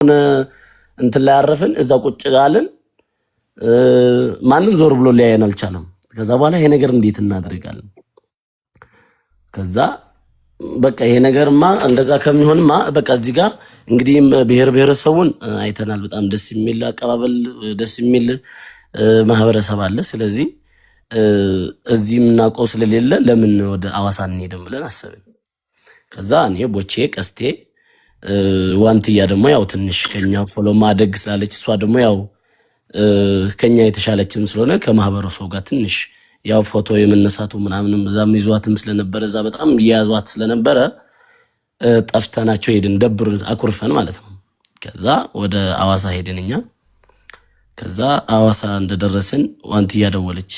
እንትን ላይ አረፍን። እዛ ቁጭ አልን። ማንም ዞር ብሎ ሊያየን አልቻለም። ከዛ በኋላ ይሄ ነገር እንዴት እናደርጋለን? ከዛ በቃ ይሄ ነገርማ እንደዛ ከሚሆንማ በቃ እዚህ ጋር እንግዲህ ብሔር ብሔረሰቡን አይተናል። በጣም ደስ የሚል አቀባበል፣ ደስ የሚል ማህበረሰብ አለ። ስለዚህ እዚህ የምናውቀው ስለሌለ ለምን ወደ አዋሳ እንሄድም ብለን አሰብን። ከዛ እኔ ቦቼ፣ ቀስቴ፣ ዋንትያ ደግሞ ያው ትንሽ ከኛ follow ማደግ ስላለች እሷ ደግሞ ያው ከኛ የተሻለችም ስለሆነ ከማህበረሰቡ ጋር ትንሽ ያው ፎቶ የመነሳቱ ምናምንም እዛም ይዟትም ስለነበረ እዛ በጣም እየያዟት ስለነበረ ጠፍተናቸው ሄድን። ደብር አኩርፈን ማለት ነው። ከዛ ወደ አዋሳ ሄድን እኛ። ከዛ አዋሳ እንደደረስን ዋንትያ ደወለች።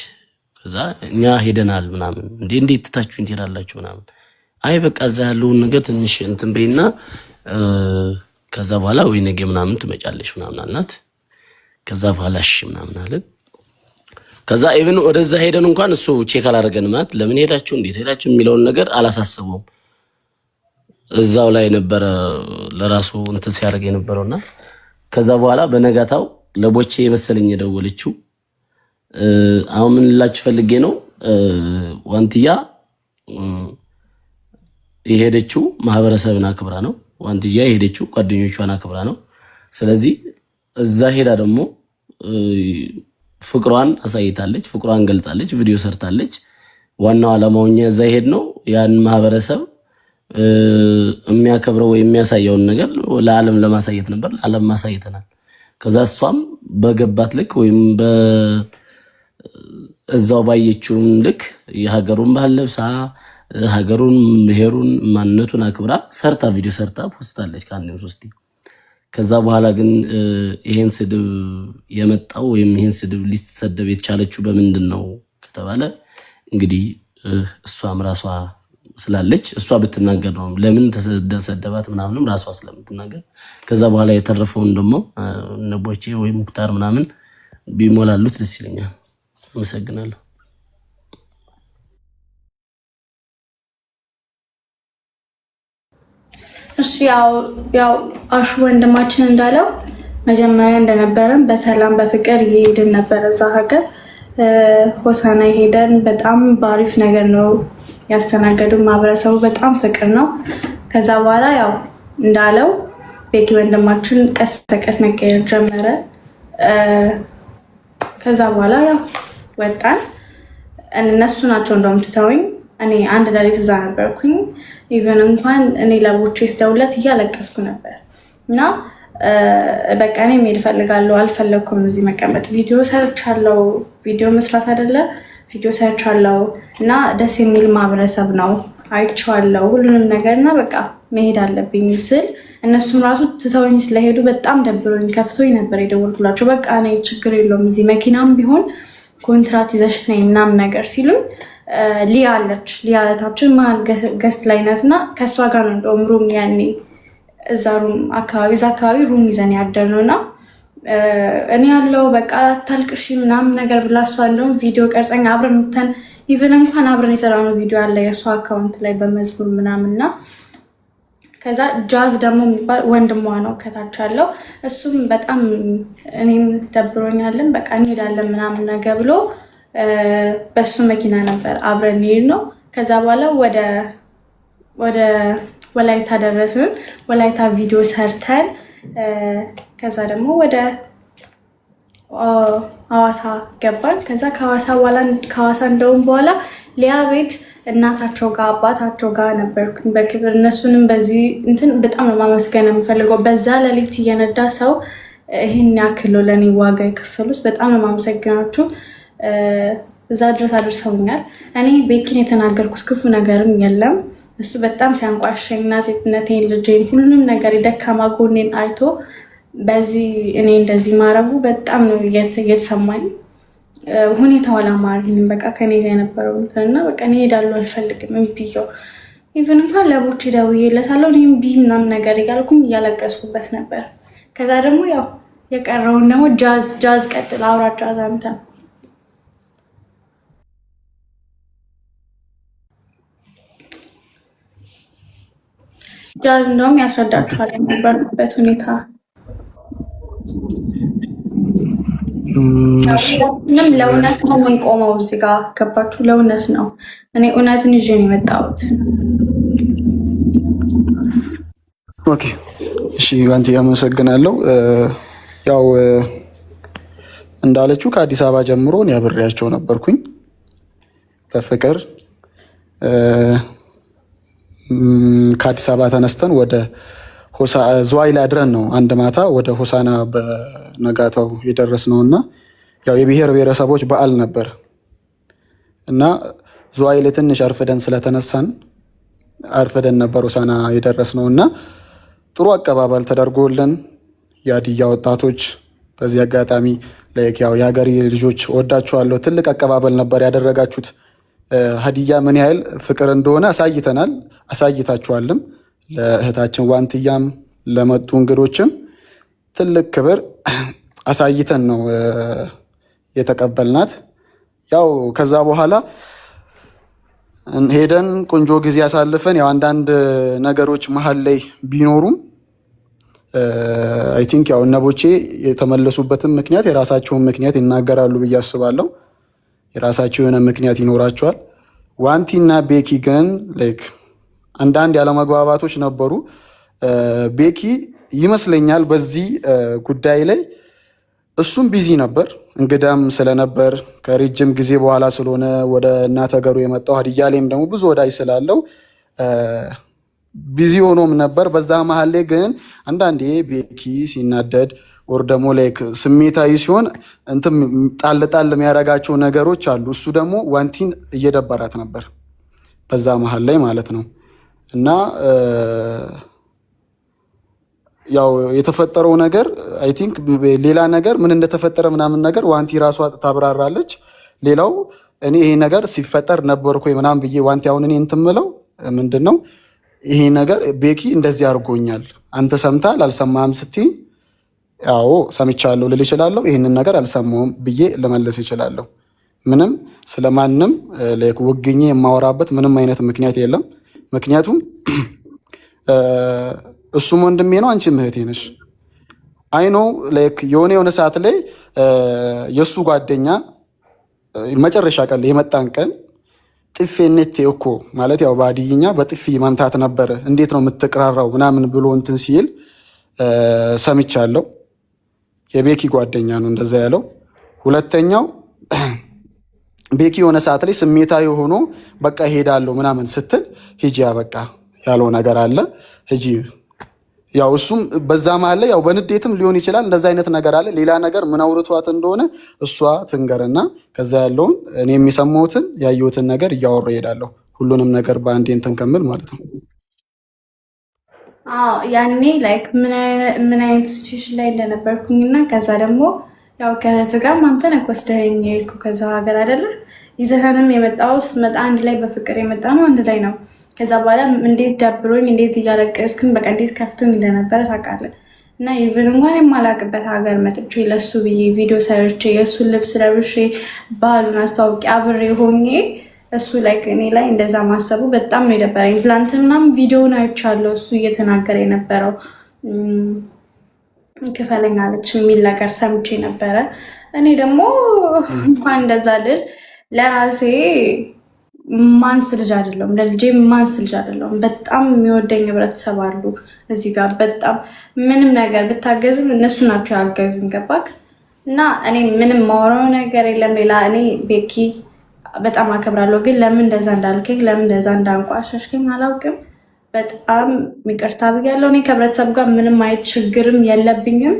ከዛ እኛ ሄደናል ምናምን፣ እንዴ እንዴት ትታችሁን ትሄዳላችሁ ምናምን፣ አይ በቃ እዛ ያለውን ነገር ትንሽ እንትን በይና ከዛ በኋላ ወይ ነገ ምናምን ትመጫለሽ ምናምን አልናት። ከዛ በኋላ እሺ ምናምን አለን። ከዛ even ወደዛ ሄደን እንኳን እሱ check አላደረገን፣ ማለት ለምን ሄዳችሁ እንዴት ሄዳችሁ የሚለውን ነገር አላሳሰበውም። እዛው ላይ ነበረ ለራሱ እንትን ሲያደርግ የነበረውና ከዛ በኋላ በነጋታው ለቦቼ መሰለኝ የደወለችው። አሁን ምን ልላችሁ ፈልጌ ነው፣ ዋንትያ የሄደችው ማህበረሰብን አክብራ ነው። ዋንትያ የሄደችው ጓደኞቿን አክብራ ነው። ስለዚህ እዛ ሄዳ ደግሞ ፍቅሯን አሳይታለች፣ ፍቅሯን ገልጻለች፣ ቪዲዮ ሰርታለች። ዋናው ዓላማው እኛ እዛ ሄድ ነው ያን ማህበረሰብ የሚያከብረው ወይ የሚያሳየውን ነገር ለዓለም ለማሳየት ነበር። ለዓለም ማሳይተናል። ከዛ እሷም በገባት ልክ ወይም እዛው ባየችውም ልክ የሀገሩን ባህል ለብሳ ሀገሩን፣ ብሔሩን፣ ማንነቱን አክብራ ሰርታ ቪዲዮ ሰርታ ፖስታለች ከአንድም ሶስቴ። ከዛ በኋላ ግን ይሄን ስድብ የመጣው ወይም ይሄን ስድብ ሊሰደብ የተቻለችው በምንድን ነው ከተባለ እንግዲህ እሷም ራሷ ስላለች እሷ ብትናገር ነው ለምን ተሰደባት ምናምንም ራሷ ስለምትናገር፣ ከዛ በኋላ የተረፈውን ደግሞ እነ ቦቼ ወይ ሙክታር ምናምን ቢሞላሉት ደስ ይለኛል። አመሰግናለሁ። እሺ ያው አሹ ወንድማችን እንዳለው መጀመሪያ እንደነበረን በሰላም በፍቅር እየሄድን ነበር። እዛ ሀገር ሆሳና ሄደን በጣም በአሪፍ ነገር ነው ያስተናገዱ። ማህበረሰቡ በጣም ፍቅር ነው። ከዛ በኋላ ያው እንዳለው ቤኪ ወንድማችን ቀስ በቀስ መቀየር ጀመረ። ከዛ በኋላ ያው ወጣን። እነሱ ናቸው እንደውም ትተውኝ፣ እኔ አንድ ሌሊት እዛ ነበርኩኝ። Even እንኳን እኔ ለቦቼ ስደውለት እያለቀስኩ ነበር እና በቃ እኔ መሄድ እፈልጋለሁ፣ አልፈለግኩም እዚህ መቀመጥ። ቪዲዮ ሰርቻለሁ፣ ቪዲዮ መስራት አይደለ ቪዲዮ ሰርቻለሁ እና ደስ የሚል ማህበረሰብ ነው አይቼዋለሁ፣ ሁሉንም ነገር እና በቃ መሄድ አለብኝ ስል እነሱም ራሱ ትተውኝ ስለሄዱ በጣም ደብሮኝ ከፍቶኝ ነበር የደወልኩላቸው። በቃ እኔ ችግር የለውም እዚህ መኪናም ቢሆን ኮንትራት ይዘሽ ነይ ምናምን ነገር ሲሉኝ ሊያ አለች፣ ሊያ እህታችን መሀል guest ላይ ናት እና ከእሷ ጋር ነው እንደውም room ያኔ እዛ room አካባቢ እዛ አካባቢ room ይዘን ያደር ነው እና እኔ ያለው በቃ አታልቅሺ ምናምን ነገር ብላ እሷ እንደውም ቪዲዮ ቀርጸኝ አብረን ምተን even እንኳን አብረን የሰራነው ቪዲዮ አለ የእሷ account ላይ በመዝሙር ምናምን እና ከዛ ጃዝ ደግሞ የሚባል ወንድሟ ነው ከታች ያለው፣ እሱም በጣም እኔም ደብሮኛለን በቃ እንሄዳለን ምናምን ነገር ብሎ በሱ መኪና ነበር አብረን እንሄድ ነው። ከዛ በኋላ ወደ ወላይታ ደረስን። ወላይታ ቪዲዮ ሰርተን ከዛ ደግሞ ወደ ሐዋሳ ገባን። ከዛ ከሐዋሳ በኋላ ከሐዋሳ እንደውም በኋላ ሊያ ቤት እናታቸው ጋር አባታቸው ጋር ነበርኩኝ በክብር። እነሱንም በዚህ እንትን በጣም ነው ማመስገን የምፈልገው። በዛ ሌሊት እየነዳ ሰው ይህን ያክል ለእኔ ዋጋ የከፈሉት በጣም ነው ማመሰግናችሁ። እዛ ድረስ አድርሰውኛል። እኔ ቤኪን የተናገርኩት ክፉ ነገርም የለም። እሱ በጣም ሲያንቋሸኝና ሴትነቴን፣ ልጄን፣ ሁሉንም ነገር የደካማ ጎኔን አይቶ በዚህ እኔ እንደዚህ ማድረጉ በጣም ነው እየተሰማኝ። ሁኔታው አላማረኝም። በቃ ከኔ ጋር የነበረው እንትን እና በቃ እኔ እሄዳለሁ አልፈልግም እምቢ እያው even እንኳን ለቦቼ ደውዬለታለሁ እኔ እምቢ ምናምን ነገር እያልኩኝ እያለቀስኩበት ነበር። ከዛ ደግሞ ያው የቀረውን ደግሞ ጃዝ ጃዝ ቀጥል አውራ ጃዝ አንተ። ጃዝ እንደውም ያስረዳችኋል የነበርኩበት ሁኔታ። እሺ ምንም ለእውነት ነው የምንቆመው እዚህ ጋር ገባችሁ? ለእውነት ነው። እኔ እውነትን ይዤ ነው የመጣሁት። Okay እሺ፣ ባንቲ አመሰግናለሁ። ያው እንዳለችው ከአዲስ አበባ ጀምሮ እኔ አብሬያቸው ነበርኩኝ በፍቅር። ከአዲስ አበባ ተነስተን ወደ ዝዋይ ላይ አድረን ነው አንድ ማታ ወደ ሆሳና በነጋታው የደረስነው እና ያው የብሔር ብሔረሰቦች በዓል ነበር እና ዝዋይ ላይ ትንሽ አርፍደን ስለተነሳን አርፍደን ነበር ሆሳና የደረስነው እና ጥሩ አቀባበል ተደርጎልን የሀዲያ ወጣቶች በዚህ አጋጣሚ like ያው የሀገሬ ልጆች ወዳችኋለሁ። ትልቅ አቀባበል ነበር ያደረጋችሁት። ሀዲያ ምን ያህል ፍቅር እንደሆነ አሳይተናል፣ አሳይታችኋልም። ለእህታችን ዋንትያም ለመጡ እንግዶችም ትልቅ ክብር አሳይተን ነው የተቀበልናት። ያው ከዛ በኋላ ሄደን ቆንጆ ጊዜ አሳልፈን ያው አንዳንድ ነገሮች መሀል ላይ ቢኖሩም I think ያው እነቦቼ የተመለሱበትን ምክንያት የራሳቸውን ምክንያት ይናገራሉ ብዬ አስባለሁ። የራሳቸው የሆነ ምክንያት ይኖራቸዋል። ዋንቲ እና ቤኪ ግን like አንዳንድ ያለመግባባቶች ነበሩ። ቤኪ ይመስለኛል በዚህ ጉዳይ ላይ እሱም busy ነበር፣ እንግዳም ስለነበር ከረጅም ጊዜ በኋላ ስለሆነ ወደ እናት ሀገሩ የመጣው ሀዲያ ላይም ደግሞ ብዙ ወዳጅ ስላለው busy ሆኖም ነበር። በዛ መሀል ላይ ግን አንዳንዴ ቤኪ ሲናደድ or ደግሞ like ስሜታዊ ሲሆን እንትን ጣል ጣል የሚያደርጋቸው ነገሮች አሉ። እሱ ደግሞ ዋንቲን እየደበራት ነበር በዛ መሀል ላይ ማለት ነው። እና ያው የተፈጠረው ነገር I think ሌላ ነገር ምን እንደተፈጠረ ምናምን ነገር ዋንቲ ራሷ ታብራራለች። ሌላው እኔ ይሄ ነገር ሲፈጠር ነበርኩ ምናምን ብዬ ዋንቲ አሁን እኔ እንትን ምለው ምንድን ነው ይሄ ነገር ቤኪ እንደዚህ አድርጎኛል፣ አንተ ሰምተሃል አልሰማህም ስትይኝ አዎ ሰምቻለሁ ልል እችላለሁ። ይህንን ነገር አልሰማሁም ብዬ ልመልስ እችላለሁ። ምንም ስለማንም like ወግኜ የማወራበት ምንም አይነት ምክንያት የለም። ምክንያቱም እሱም ወንድሜ ነው፣ አንቺም እህቴ ነሽ። I know like የሆነ የሆነ ሰዓት ላይ የእሱ ጓደኛ መጨረሻ ቀን ላይ የመጣን ቀን ጥፌ እኮ ማለት ያው በሀዲይኛ በጥፊ መምታት ነበረ፣ እንዴት ነው የምትቅራራው ምናምን ብሎ እንትን ሲል ሰምቻለሁ። የቤኪ ጓደኛ ነው እንደዛ ያለው። ሁለተኛው ቤኪ የሆነ ሰዓት ላይ ስሜታዊ ሆኖ በቃ እሄዳለሁ ምናምን ስትል ሂጂ በቃ ያለው ነገር አለ። ሂጂ ያው እሱም በዛ መሀል ላይ ያው በንዴትም ሊሆን ይችላል እንደዛ አይነት ነገር አለ። ሌላ ነገር ምን አውርቷት እንደሆነ እሷ ትንገርና ከዛ ያለውን እኔ የሚሰማሁትን ያየሁትን ነገር እያወሩ እሄዳለሁ። ሁሉንም ነገር በአንዴ እንትን ከምል ማለት ነው። አዎ ያኔ like ምን አይነት situation ላይ እንደነበርኩኝ እና ከዛ ደግሞ ያው ከእህትህ ጋር አንተ ነህ ወስደኸኝ የሄድኩ ከዛ ሀገር አይደለ ይዘኸንም የመጣው ስትመጣ አንድ ላይ በፍቅር የመጣ ነው አንድ ላይ ነው። ከዛ በኋላ እንዴት ደብሮኝ እንዴት እያለቀስኩኝ በቃ እንዴት ከፍቶኝ እንደነበረ ታውቃለህ። እና even እንኳን የማላውቅበት ሀገር መጥቼ ለሱ ብዬ ቪዲዮ ሰርቼ የእሱን ልብስ ለብሼ ባህሉን አስታውቂ አብሬ ሆኜ እሱ ላይ እኔ ላይ እንደዛ ማሰቡ በጣም ነው የደበረኝ። ትላንትናም ቪዲዮውን አይቻለሁ እሱ እየተናገረ የነበረው ክፈለኝ አለች የሚል ነገር ሰምቼ ነበረ። እኔ ደግሞ እንኳን እንደዛ ልል ለራሴ ማንስ ልጅ አይደለሁም፣ ለልጄ ማንስ ልጅ አይደለሁም። በጣም የሚወደኝ ህብረተሰብ አሉ እዚህ ጋር በጣም ምንም ነገር ብታገዝም እነሱ ናቸው ያገዙኝ። ገባክ? እና እኔ ምንም ማወራው ነገር የለም ሌላ። እኔ ቤኪ በጣም አከብራለሁ፣ ግን ለምን እንደዛ እንዳልከኝ ለምን እንደዛ እንዳንቋሸሽከኝ አላውቅም። በጣም ይቅርታ ብያለሁ። እኔ ከህብረተሰቡ ጋር ምንም አይነት ችግርም የለብኝም።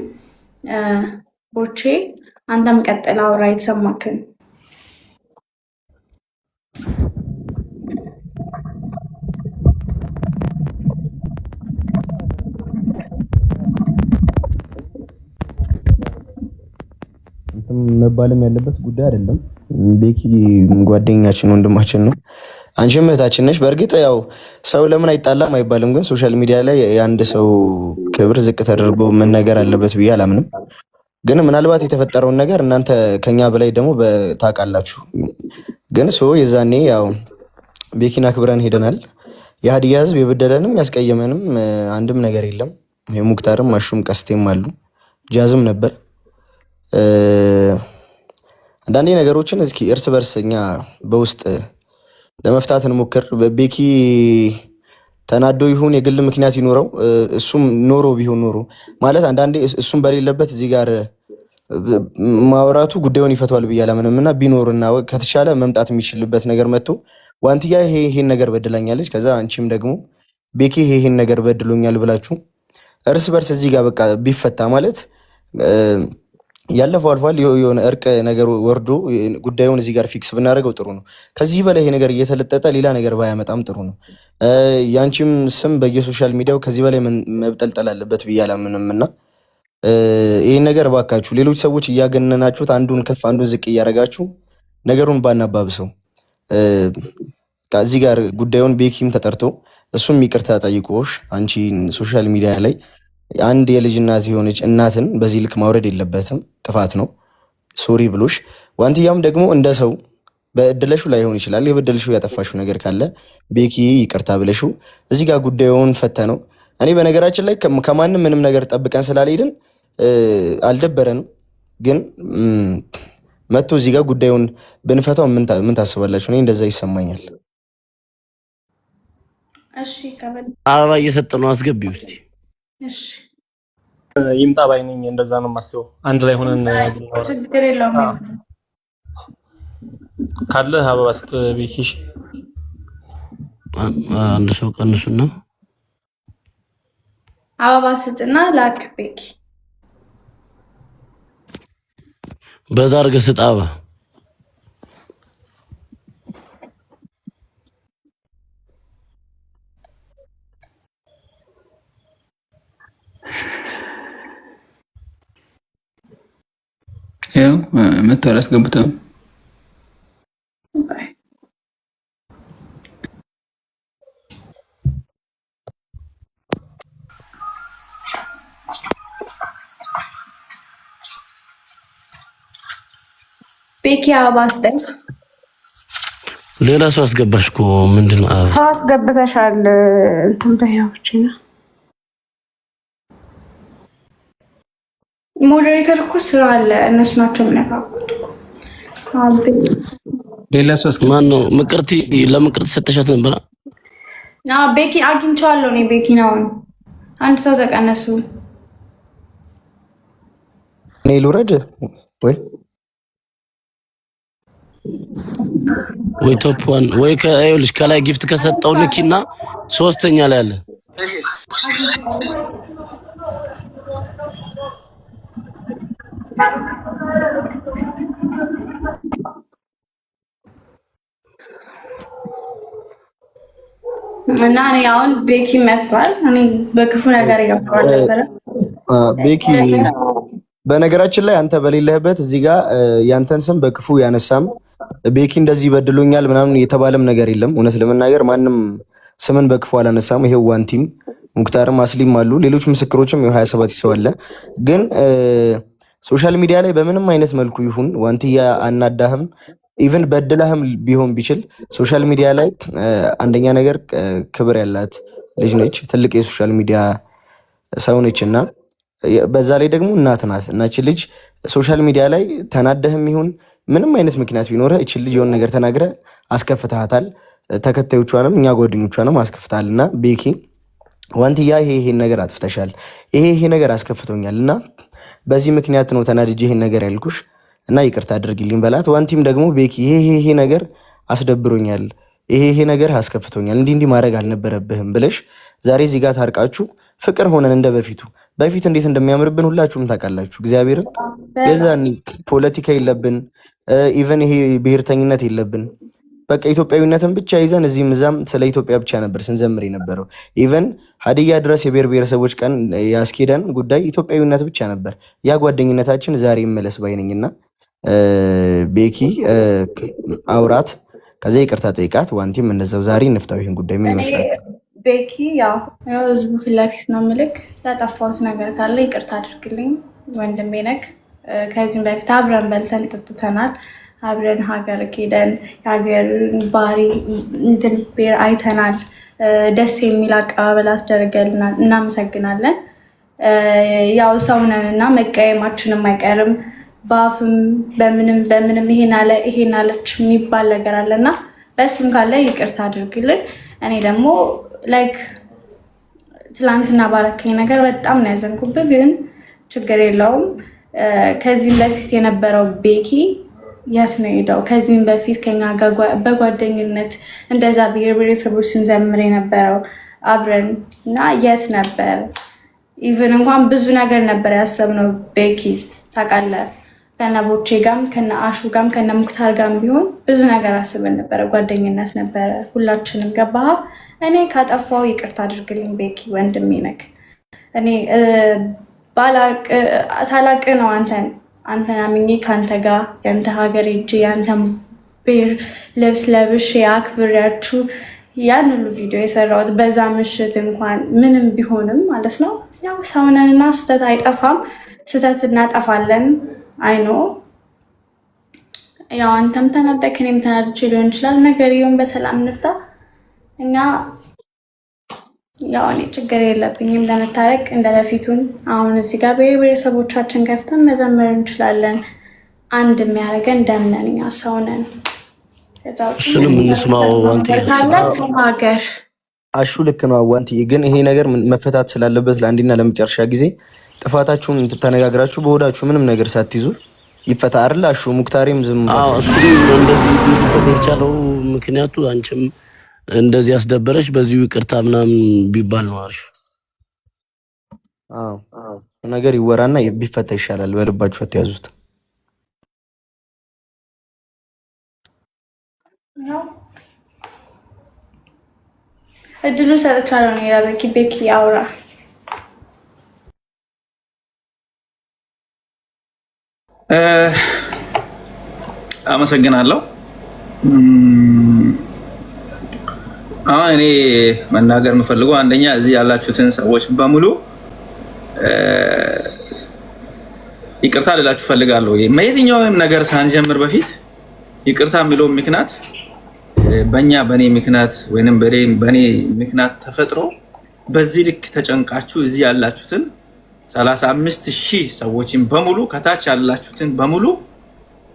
ቦቼ አንተም ቀጥል አውራ የተሰማክን። መባልም ያለበት ጉዳይ አይደለም። ቤኪ ጓደኛችን ወንድማችን ነው። አንቺም እህታችን ነሽ። በእርግጥ ያው ሰው ለምን አይጣላም አይባልም፣ ግን social media ላይ የአንድ ሰው ክብር ዝቅ ተደርጎ መነገር አለበት ብዬ አላምንም። ግን ምናልባት የተፈጠረውን ነገር እናንተ ከኛ በላይ ደግሞ ታውቃላችሁ። ግን so የዛኔ ያው ቤኪን አክብረን ሄደናል። የሀዲያ ህዝብ የበደለንም ያስቀየመንም አንድም ነገር የለም። ሙክታርም አሹም ቀስቴም አሉ። ጃዝም ነበር። አንዳንዴ ነገሮችን እስኪ እርስ በርስ እኛ በውስጥ ለመፍታት እንሞክር። ቤኪ ተናዶ ይሁን የግል ምክንያት ይኖረው እሱም ኖሮ ቢሆን ኖሮ ማለት አንዳንዴ እሱም በሌለበት እዚህ ጋር ማውራቱ ጉዳዩን ይፈቷል ብዬ አላምንም እና ቢኖርና ከተቻለ መምጣት የሚችልበት ነገር መጥቶ ዋንትያ ይሄ ይሄን ነገር በድላኛለች፣ ከዛ አንቺም ደግሞ ቤኪ ይሄ ይሄን ነገር በድሎኛል ብላችሁ እርስ በርስ እዚህ ጋር በቃ ቢፈታ ማለት ያለፈው አልፏል። የሆነ እርቅ ነገር ወርዶ ጉዳዩን እዚህ ጋር fix ብናደርገው ጥሩ ነው። ከዚህ በላይ ይሄ ነገር እየተለጠጠ ሌላ ነገር ባያመጣም ጥሩ ነው። ያንቺም ስም በየ social media ው ከዚህ በላይ መብጠልጠል አለበት ብዬ አላምንም እና ይህን ነገር እባካችሁ ሌሎች ሰዎች እያገነናችሁት አንዱን ከፍ አንዱን ዝቅ እያደረጋችሁ ነገሩን ባናባብሰው እዚህ ጋር ጉዳዩን ቤኪም ተጠርቶ እሱም ይቅርታ ጠይቆሽ አንቺን social media ላይ አንድ የልጅ እናት የሆነች እናትን በዚህ ልክ ማውረድ የለበትም፣ ጥፋት ነው። sorry ብሎሽ ዋንትያም ደግሞ እንደ ሰው በእድለሹ ላይሆን ይችላል የበደልሽው ያጠፋሽው ነገር ካለ ቤኪ ይቅርታ ብለሽው እዚህ ጋር ጉዳዩን ፈተ ነው። እኔ በነገራችን ላይ ከማንም ምንም ነገር ጠብቀን ስላልሄድን አልደበረንም፣ ግን መጥቶ እዚህ ጋር ጉዳዩን ብንፈታው ምን ታስባላችሁ? እኔ እንደዛ ይሰማኛል። እሺ ከበል አበባ እየሰጠ ነው። አስገቢው እስቲ። እሺ ይምጣ ባይ ነኝ። እንደዛ ነው የማስበው። አንድ ላይ ሆነን ብናወራ ችግር የለውም። ካለ አበባ ስጥ ቤኪሽ። አንድ ሰው ቀንሱና አበባ ስጥና ላክ ቤኪ። በዛ አድርገህ ስጥ አበባ። ያው መጥቶ አላስገቡትም። ቤኪ አበባ ስጠኝ። ሌላ ሰው አስገባሽ እኮ ምንድን ነው? አበባ ሰው አስገብተሻል። እንትን በያዎች ነው moderator እኮ ስራ አለ። እነሱ ናቸው የሚነካኩት እኮ። ሌላ ሰው ማን ነው? ምቅርቲ ለምቅርቲ ሰተሻት ነበር። ቤኪ አግኝቼዋለሁ እኔ ቤኪን። አሁን አንድ ሰው ተቀነሱ። እኔ ልውረድ ወይ ወይ top one ወይ ይኸውልሽ ከላይ gift ከሰጠው ንኪና ሶስተኛ ላይ አለ። እና እኔ አሁን ቤኪ መጥቷል። እኔ በክፉ ነገር የገባው ነበረ ቤኪ። በነገራችን ላይ አንተ በሌለህበት እዚህ ጋር ያንተን ስም በክፉ ያነሳም ቤኪ እንደዚህ በድሎኛል ምናምን የተባለም ነገር የለም። እውነት ለመናገር ማንም ስምን በክፉ አላነሳም። ይሄው ዋንቲም ሙክታርም አስሊም አሉ፣ ሌሎች ምስክሮችም ይኸው 27 ሰው አለ። ግን social media ላይ በምንም አይነት መልኩ ይሁን ዋንትያ አናዳህም even በድለህም ቢሆን ቢችል social media ላይ አንደኛ ነገር ክብር ያላት ልጅ ነች፣ ትልቅ የ social media ሰው ነች እና በዛ ላይ ደግሞ እናት ናት። እና እቺ ልጅ social media ላይ ተናደህም ይሁን ምንም አይነት ምክንያት ቢኖርህ እቺ ልጅ የሆነ ነገር ተናግረህ አስከፍተሃታል። ተከታዮቿንም እኛ ጓደኞቿንም አስከፍተሃል። እና ቤኪ ዋንትያ ይሄ ይሄን ነገር አጥፍተሻል፣ ይሄ ይሄ ነገር አስከፍቶኛል እና በዚህ ምክንያት ነው ተናድጄ ይሄን ነገር ያልኩሽ እና ይቅርታ አድርጊልኝ በላት። ዋንቲም ደግሞ ቤኪ ይሄ ይሄ ነገር አስደብሮኛል፣ ይሄ ይሄ ነገር አስከፍቶኛል፣ እንዲህ እንዲህ ማድረግ አልነበረብህም ብለሽ ዛሬ እዚህ ጋር ታርቃችሁ ፍቅር ሆነን እንደ በፊቱ በፊት እንዴት እንደሚያምርብን ሁላችሁም ታውቃላችሁ። እግዚአብሔርን የዛን ፖለቲካ የለብን፣ even ይሄ ብሔርተኝነት የለብን። በቃ ኢትዮጵያዊነትን ብቻ ይዘን እዚህም እዛም ስለ ኢትዮጵያ ብቻ ነበር ስንዘምር የነበረው። even ሀዲያ ድረስ የብሔር ብሔረሰቦች ቀን ያስኬደን ጉዳይ ኢትዮጵያዊነት ብቻ ነበር። ያ ጓደኝነታችን ዛሬ ይመለስ ባይነኝና ቤኪ አውራት፣ ከዚያ ይቅርታ ጠይቃት። ዋንቲም እንደዛው ዛሬ እንፍታው ይህን ጉዳይ። ምን ይመስላል? ቤኪ ያው ህዝቡ ፊት ለፊት ነው ምልክ ያጠፋሁት ነገር ካለ ይቅርታ አድርግልኝ ወንድሜ ነክ። ከዚህም በፊት አብረን በልተን ጠጥተናል። አብረን ሀገር ሄደን የሀገርን ባህሪ እንትን ብሔር አይተናል። ደስ የሚል አቀባበል አስደርገልናል። እናመሰግናለን። ያው ሰው ነን እና መቀየማችንም አይቀርም። በአፍም በምንም በምንም ይሄን አለ ይሄን አለች የሚባል ነገር አለና በእሱም ካለ ይቅርታ አድርግልን። እኔ ደግሞ like ትላንትና ባረከኝ ነገር በጣም ነው ያዘንኩብህ፣ ግን ችግር የለውም። ከዚህም በፊት የነበረው ቤኪ የት ነው ሄደው? ከዚህም በፊት ከኛ ጋር በጓደኝነት እንደዛ ብሔር ብሔረሰቦች ስንዘምር የነበረው አብረን እና የት ነበር? Even እንኳን ብዙ ነገር ነበር ያሰብነው። ቤኪ ታውቃለህ፣ ከነ ቦቼ ጋም ከነ አሹ ጋም ከነ ሙክታር ጋም ቢሆን ብዙ ነገር አስበን ነበረ። ጓደኝነት ነበረ ሁላችንም። ገባህ? እኔ ካጠፋው ይቅርታ አድርግልኝ ቤኪ ወንድሜ ነክ። እኔ ሳላቅ ነው አንተን አምኜ ከአንተ ጋር የአንተ ሀገር ሄጄ የአንተን ብሔር ልብስ ለብሼ አክብሬያችሁ ያን ሁሉ ቪዲዮ የሰራሁት በዛ ምሽት እንኳን ምንም ቢሆንም ማለት ነው። ያው ሰውነንና ስህተት አይጠፋም፣ ስህተት እናጠፋለን። I know ያው አንተም ተናደክ እኔም ተናድቼ ሊሆን ይችላል። ነገርየውን በሰላም እንፍታ። እኛ ያው እኔ ችግር የለብኝም ለመታረቅ እንደ በፊቱን። አሁን እዚህ ጋር ብሔር ብሔረሰቦቻችን ከፍተን መዘመር እንችላለን። አንድ የሚያደርገን ደም ነን፣ እኛ ሰው ነን። ከዛ ውጪ እሱንም እንስማው ዋንትያ። ካለ ሀገር አሹ ልክ ነው ዋንትዬ። ግን ይሄ ነገር መፈታት ስላለበት ለአንዴና ለመጨረሻ ጊዜ ጥፋታችሁን ተነጋግራችሁ በሆዳችሁ ምንም ነገር ሳትይዙ ይፈታ አይደል? አሹ ሙክታሪም ዝም አዎ አትበል። እሱም እንደዚህ ሊልበት የቻለው ምክንያቱ አንቺም እንደዚህ ያስደበረች በዚሁ ይቅርታ ምናምን ቢባል ነው አሪፍ። አዎ ነገር ይወራና ቢፈታ ይሻላል። በልባችሁ አትያዙት። ያው እድሉ ሰጥቻለሁ ነው ለቤኪ። ቤኪ አውራ። አመሰግናለሁ። አሁን እኔ መናገር የምፈልገው አንደኛ እዚህ ያላችሁትን ሰዎች በሙሉ ይቅርታ ልላችሁ ፈልጋለሁ። የትኛውንም ነገር ሳንጀምር በፊት ይቅርታ የሚለው ምክንያት በእኛ በእኔ ምክንያት ወይም በእኔ ምክንያት ተፈጥሮ በዚህ ልክ ተጨንቃችሁ እዚህ ያላችሁትን 35,000 ሰዎችን በሙሉ ከታች ያላችሁትን በሙሉ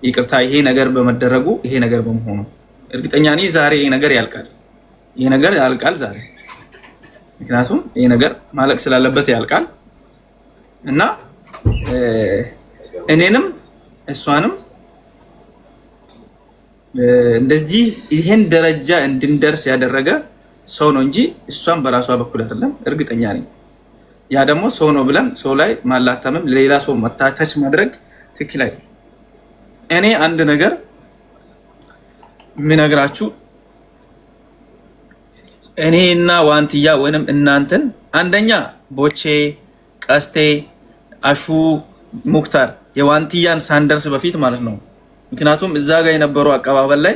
ይቅርታ፣ ይሄ ነገር በመደረጉ ይሄ ነገር በመሆኑ እርግጠኛ ነኝ ዛሬ ይሄ ነገር ያልቃል። ይሄ ነገር ያልቃል ዛሬ። ምክንያቱም ይሄ ነገር ማለቅ ስላለበት ያልቃል እና እኔንም እሷንም እንደዚህ ይሄን ደረጃ እንድንደርስ ያደረገ ሰው ነው እንጂ እሷን በራሷ በኩል አይደለም። እርግጠኛ ነኝ። ያ ደግሞ ሰው ነው ብለን ሰው ላይ ማላተምም ለሌላ ሰው መታተች ማድረግ ትክክል አይደለም። እኔ አንድ ነገር የምነግራችሁ እኔና ዋንትያ ወይንም እናንተን አንደኛ ቦቼ፣ ቀስቴ፣ አሹ፣ ሙክታር የዋንትያን ሳንደርስ በፊት ማለት ነው። ምክንያቱም እዛ ጋር የነበረው አቀባበል ላይ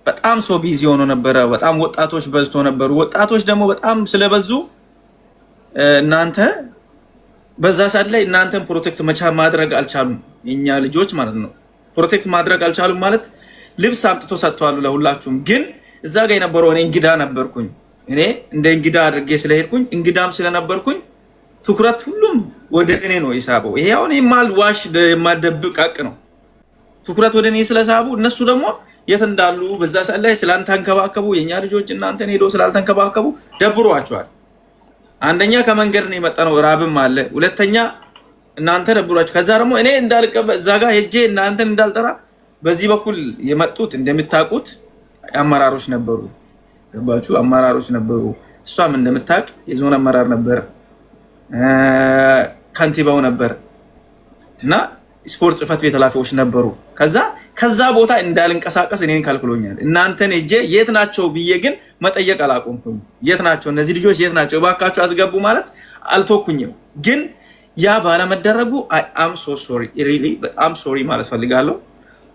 በጣም ሰው busy ሆኖ ነበረ። በጣም ወጣቶች በዝቶ ነበሩ። ወጣቶች ደግሞ በጣም ስለበዙ እናንተ በዛ ሰዓት ላይ እናንተን protect መቻ ማድረግ አልቻሉም። የኛ ልጆች ማለት ነው protect ማድረግ አልቻሉም። ማለት ልብስ አምጥቶ ሰጥተዋሉ ለሁላችሁም። ግን እዛ ጋር የነበረው እኔ እንግዳ ነበርኩኝ። እኔ እንደ እንግዳ አድርጌ ስለሄድኩኝ እንግዳም ስለነበርኩኝ ትኩረት ሁሉም ወደ እኔ ነው የሳበው። ይሄ አሁን የማልዋሽ የማልደብቅ ሀቅ ነው። ትኩረት ወደ እኔ ስለሳቡ እነሱ ደግሞ የት እንዳሉ በዛ ሰዓት ላይ ስላልተንከባከቡ የእኛ ልጆች እናንተን ሄዶ ስላልተንከባከቡ ደብሯቸዋል። አንደኛ ከመንገድ ነው የመጣ ነው፣ ራብም አለ። ሁለተኛ እናንተ ደብሯቸው፣ ከዛ ደግሞ እኔ እንዳልቀበ እዛ ጋር ሄጄ እናንተን እንዳልጠራ በዚህ በኩል የመጡት እንደምታውቁት አመራሮች ነበሩ። ገባችሁ? አመራሮች ነበሩ። እሷም እንደምታውቅ የዞን አመራር ነበር፣ ከንቲባው ነበር እና ስፖርት ጽህፈት ቤት ኃላፊዎች ነበሩ። ከዛ ቦታ እንዳልንቀሳቀስ እኔን ከልክሎኛል። እናንተን ሄጄ የት ናቸው ብዬ ግን መጠየቅ አላቆምኩኝ። የት ናቸው እነዚህ ልጆች የት ናቸው እባካችሁ አስገቡ ማለት አልተውኩኝም። ግን ያ ባለመደረጉ I'm so sorry, really በጣም sorry ማለት ፈልጋለሁ።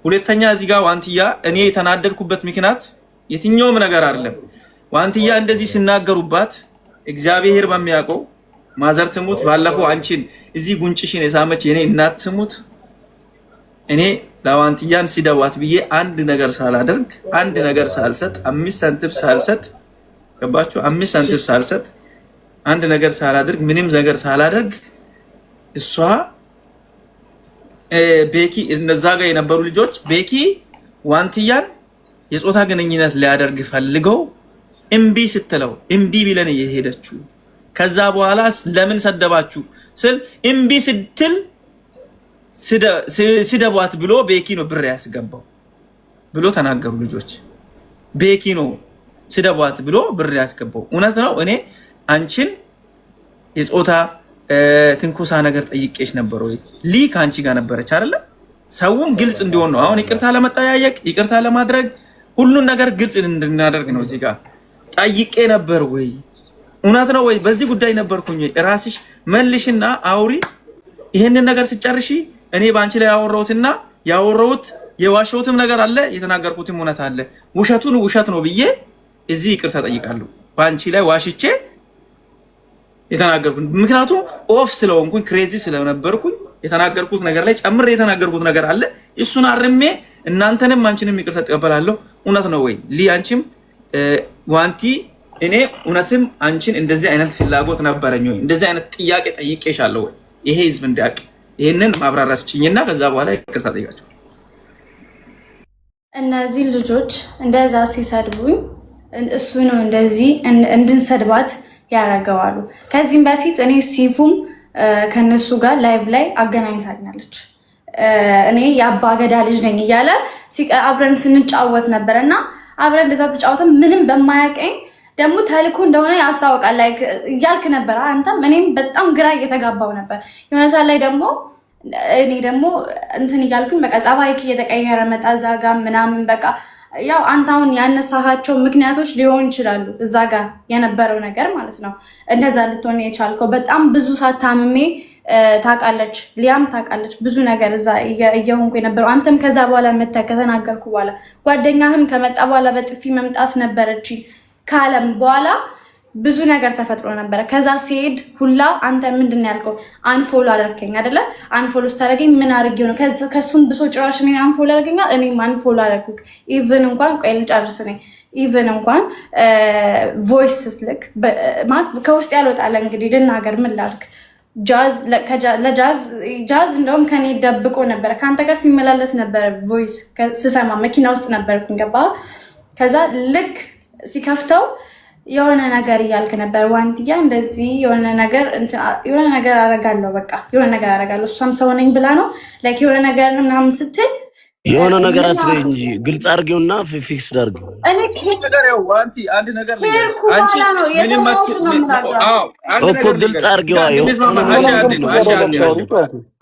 ሁለተኛ እዚህ ጋር ዋንትያ እኔ የተናደድኩበት ምክንያት የትኛውም ነገር አይደለም። ዋንትያ እንደዚህ ሲናገሩባት እግዚአብሔር በሚያውቀው ማዘር ትሙት፣ ባለፈው አንቺን እዚህ ጉንጭሽን የሳመች የኔ እናት ትሙት፣ እኔ ለዋንትያን ሲደዋት ብዬ አንድ ነገር ሳላደርግ አንድ ነገር ሳልሰጥ 5 ሳንቲም ሳልሰጥ፣ ገባችሁ? 5 ሳንቲም ሳልሰጥ አንድ ነገር ሳላደርግ ምንም ነገር ሳላደርግ እሷ ቤኪ እነዛ ጋር የነበሩ ልጆች ቤኪ ዋንትያን የጾታ ግንኙነት ሊያደርግ ፈልገው እምቢ ስትለው እምቢ ቢለን እየሄደችው ከዛ በኋላ ለምን ሰደባችሁ ስል እምቢ ስትል ስደቧት ብሎ ቤኪ ነው ብር ያስገባው ብሎ ተናገሩ ልጆች። ቤኪ ነው ስደቧት ብሎ ብር ያስገባው። እውነት ነው። እኔ አንቺን የጾታ ትንኮሳ ነገር ጠይቄሽ ነበር ወይ? ሊ ከአንቺ ጋር ነበረች አይደለ? ሰውም ግልጽ እንዲሆን ነው። አሁን ይቅርታ ለመጠያየቅ ይቅርታ ለማድረግ ሁሉን ነገር ግልጽ እንድናደርግ ነው። እዚህ ጋር ጠይቄ ነበር ወይ? እውነት ነው ወይ? በዚህ ጉዳይ ነበርኩኝ ወይ? ራስሽ መልሽና አውሪ። ይህንን ነገር ስጨርሺ እኔ በአንቺ ላይ ያወራሁትና ያወራሁት የዋሸሁትም ነገር አለ፣ የተናገርኩትም እውነት አለ። ውሸቱን ውሸት ነው ብዬ እዚህ ይቅርታ ጠይቃለሁ። በአንቺ ላይ ዋሽቼ የተናገርኩት ምክንያቱም off ስለሆንኩኝ crazy ስለነበርኩኝ የተናገርኩት ነገር ላይ ጨምሬ የተናገርኩት ነገር አለ። እሱን አርሜ እናንተንም አንቺንም ይቅርታ እቀበላለሁ። እውነት ነው ወይ ሊ አንቺም ዋንቲ እኔ እውነትም አንቺን እንደዚህ አይነት ፍላጎት ነበረኝ ወይ? እንደዚህ አይነት ጥያቄ ጠይቄሻለሁ ወይ? ይሄ ህዝብ እንዲያውቅ ይህንን ማብራሪያ ስጭኝና ከዛ በኋላ ይቅርታ ጠይቃቸው። እነዚህ ልጆች እንደዛ ሲሰድቡኝ እሱ ነው እንደዚህ እንድንሰድባት ያደርገዋሉ። ከዚህም በፊት እኔ ሲፉም ከነሱ ጋር live ላይ አገናኝታኛለች። እኔ የአባገዳ ልጅ ነኝ እያለ አብረን ስንጫወት ነበር እና አብረን እንደዛ ተጫወተን ምንም በማያቀኝ ደግሞ ተልኮ እንደሆነ ያስታውቃል like እያልክ ነበር አንተም። እኔም በጣም ግራ እየተጋባው ነበር። የሆነ ሰዓት ላይ ደግሞ እኔ ደግሞ እንትን እያልኩኝ በቃ ጸባይክ እየተቀየረ መጣ እዛ ጋ ምናምን በቃ ያው አንተ አሁን ያነሳሃቸው ምክንያቶች ሊሆን ይችላሉ እዛ ጋ የነበረው ነገር ማለት ነው። እንደዛ ልትሆን የቻልከው በጣም ብዙ ሳታምሜ ታውቃለች፣ ሊያም ታውቃለች ብዙ ነገር እዛ እየሆንኩ የነበረው አንተም ከዛ በኋላ መተህ ከተናገርኩ በኋላ ጓደኛህም ከመጣ በኋላ በጥፊ መምጣት ነበረች ካለም በኋላ ብዙ ነገር ተፈጥሮ ነበረ። ከዛ ሲሄድ ሁላ አንተ ምንድን ነው ያልከው? Unfollow አደረከኝ አይደለ? Unfollow ስታደርገኝ ምን አድርጌው ነው? ከሱም ብሶ ጭራሽ እኔን unfollow አደረገኛል። እኔም unfollow አደረኩክ። Even እንኳን ቆይ ልጨርስ ነኝ። Even እንኳን voice ስትልክ ማለት ከውስጥ ያልወጣለ እንግዲህ ልናገር ምን ላድርግ? ለጃዝ ጃዝ እንደውም ከኔ ደብቆ ነበረ። ከአንተ ጋር ሲመላለስ ነበረ voice ስሰማ መኪና ውስጥ ነበርኩኝ። ገባ ከዛ ልክ ሲከፍተው የሆነ ነገር እያልክ ነበር ዋንትያ፣ እንደዚህ የሆነ ነገር የሆነ ነገር አደርጋለሁ፣ በቃ የሆነ ነገር አደርጋለሁ፣ እሷም ሰው ነኝ ብላ ነው like የሆነ ነገር ምናምን ስትል የሆነ ነገር አትበይ እንጂ ግልጽ አድርጌውና fix አድርጌው። እኔ ዋንቲ አንድ ነገር ከሄድኩ በኋላ ነው የሰማሁት ነው የምላቸው። እኮ ግልጽ አድርጌዋ።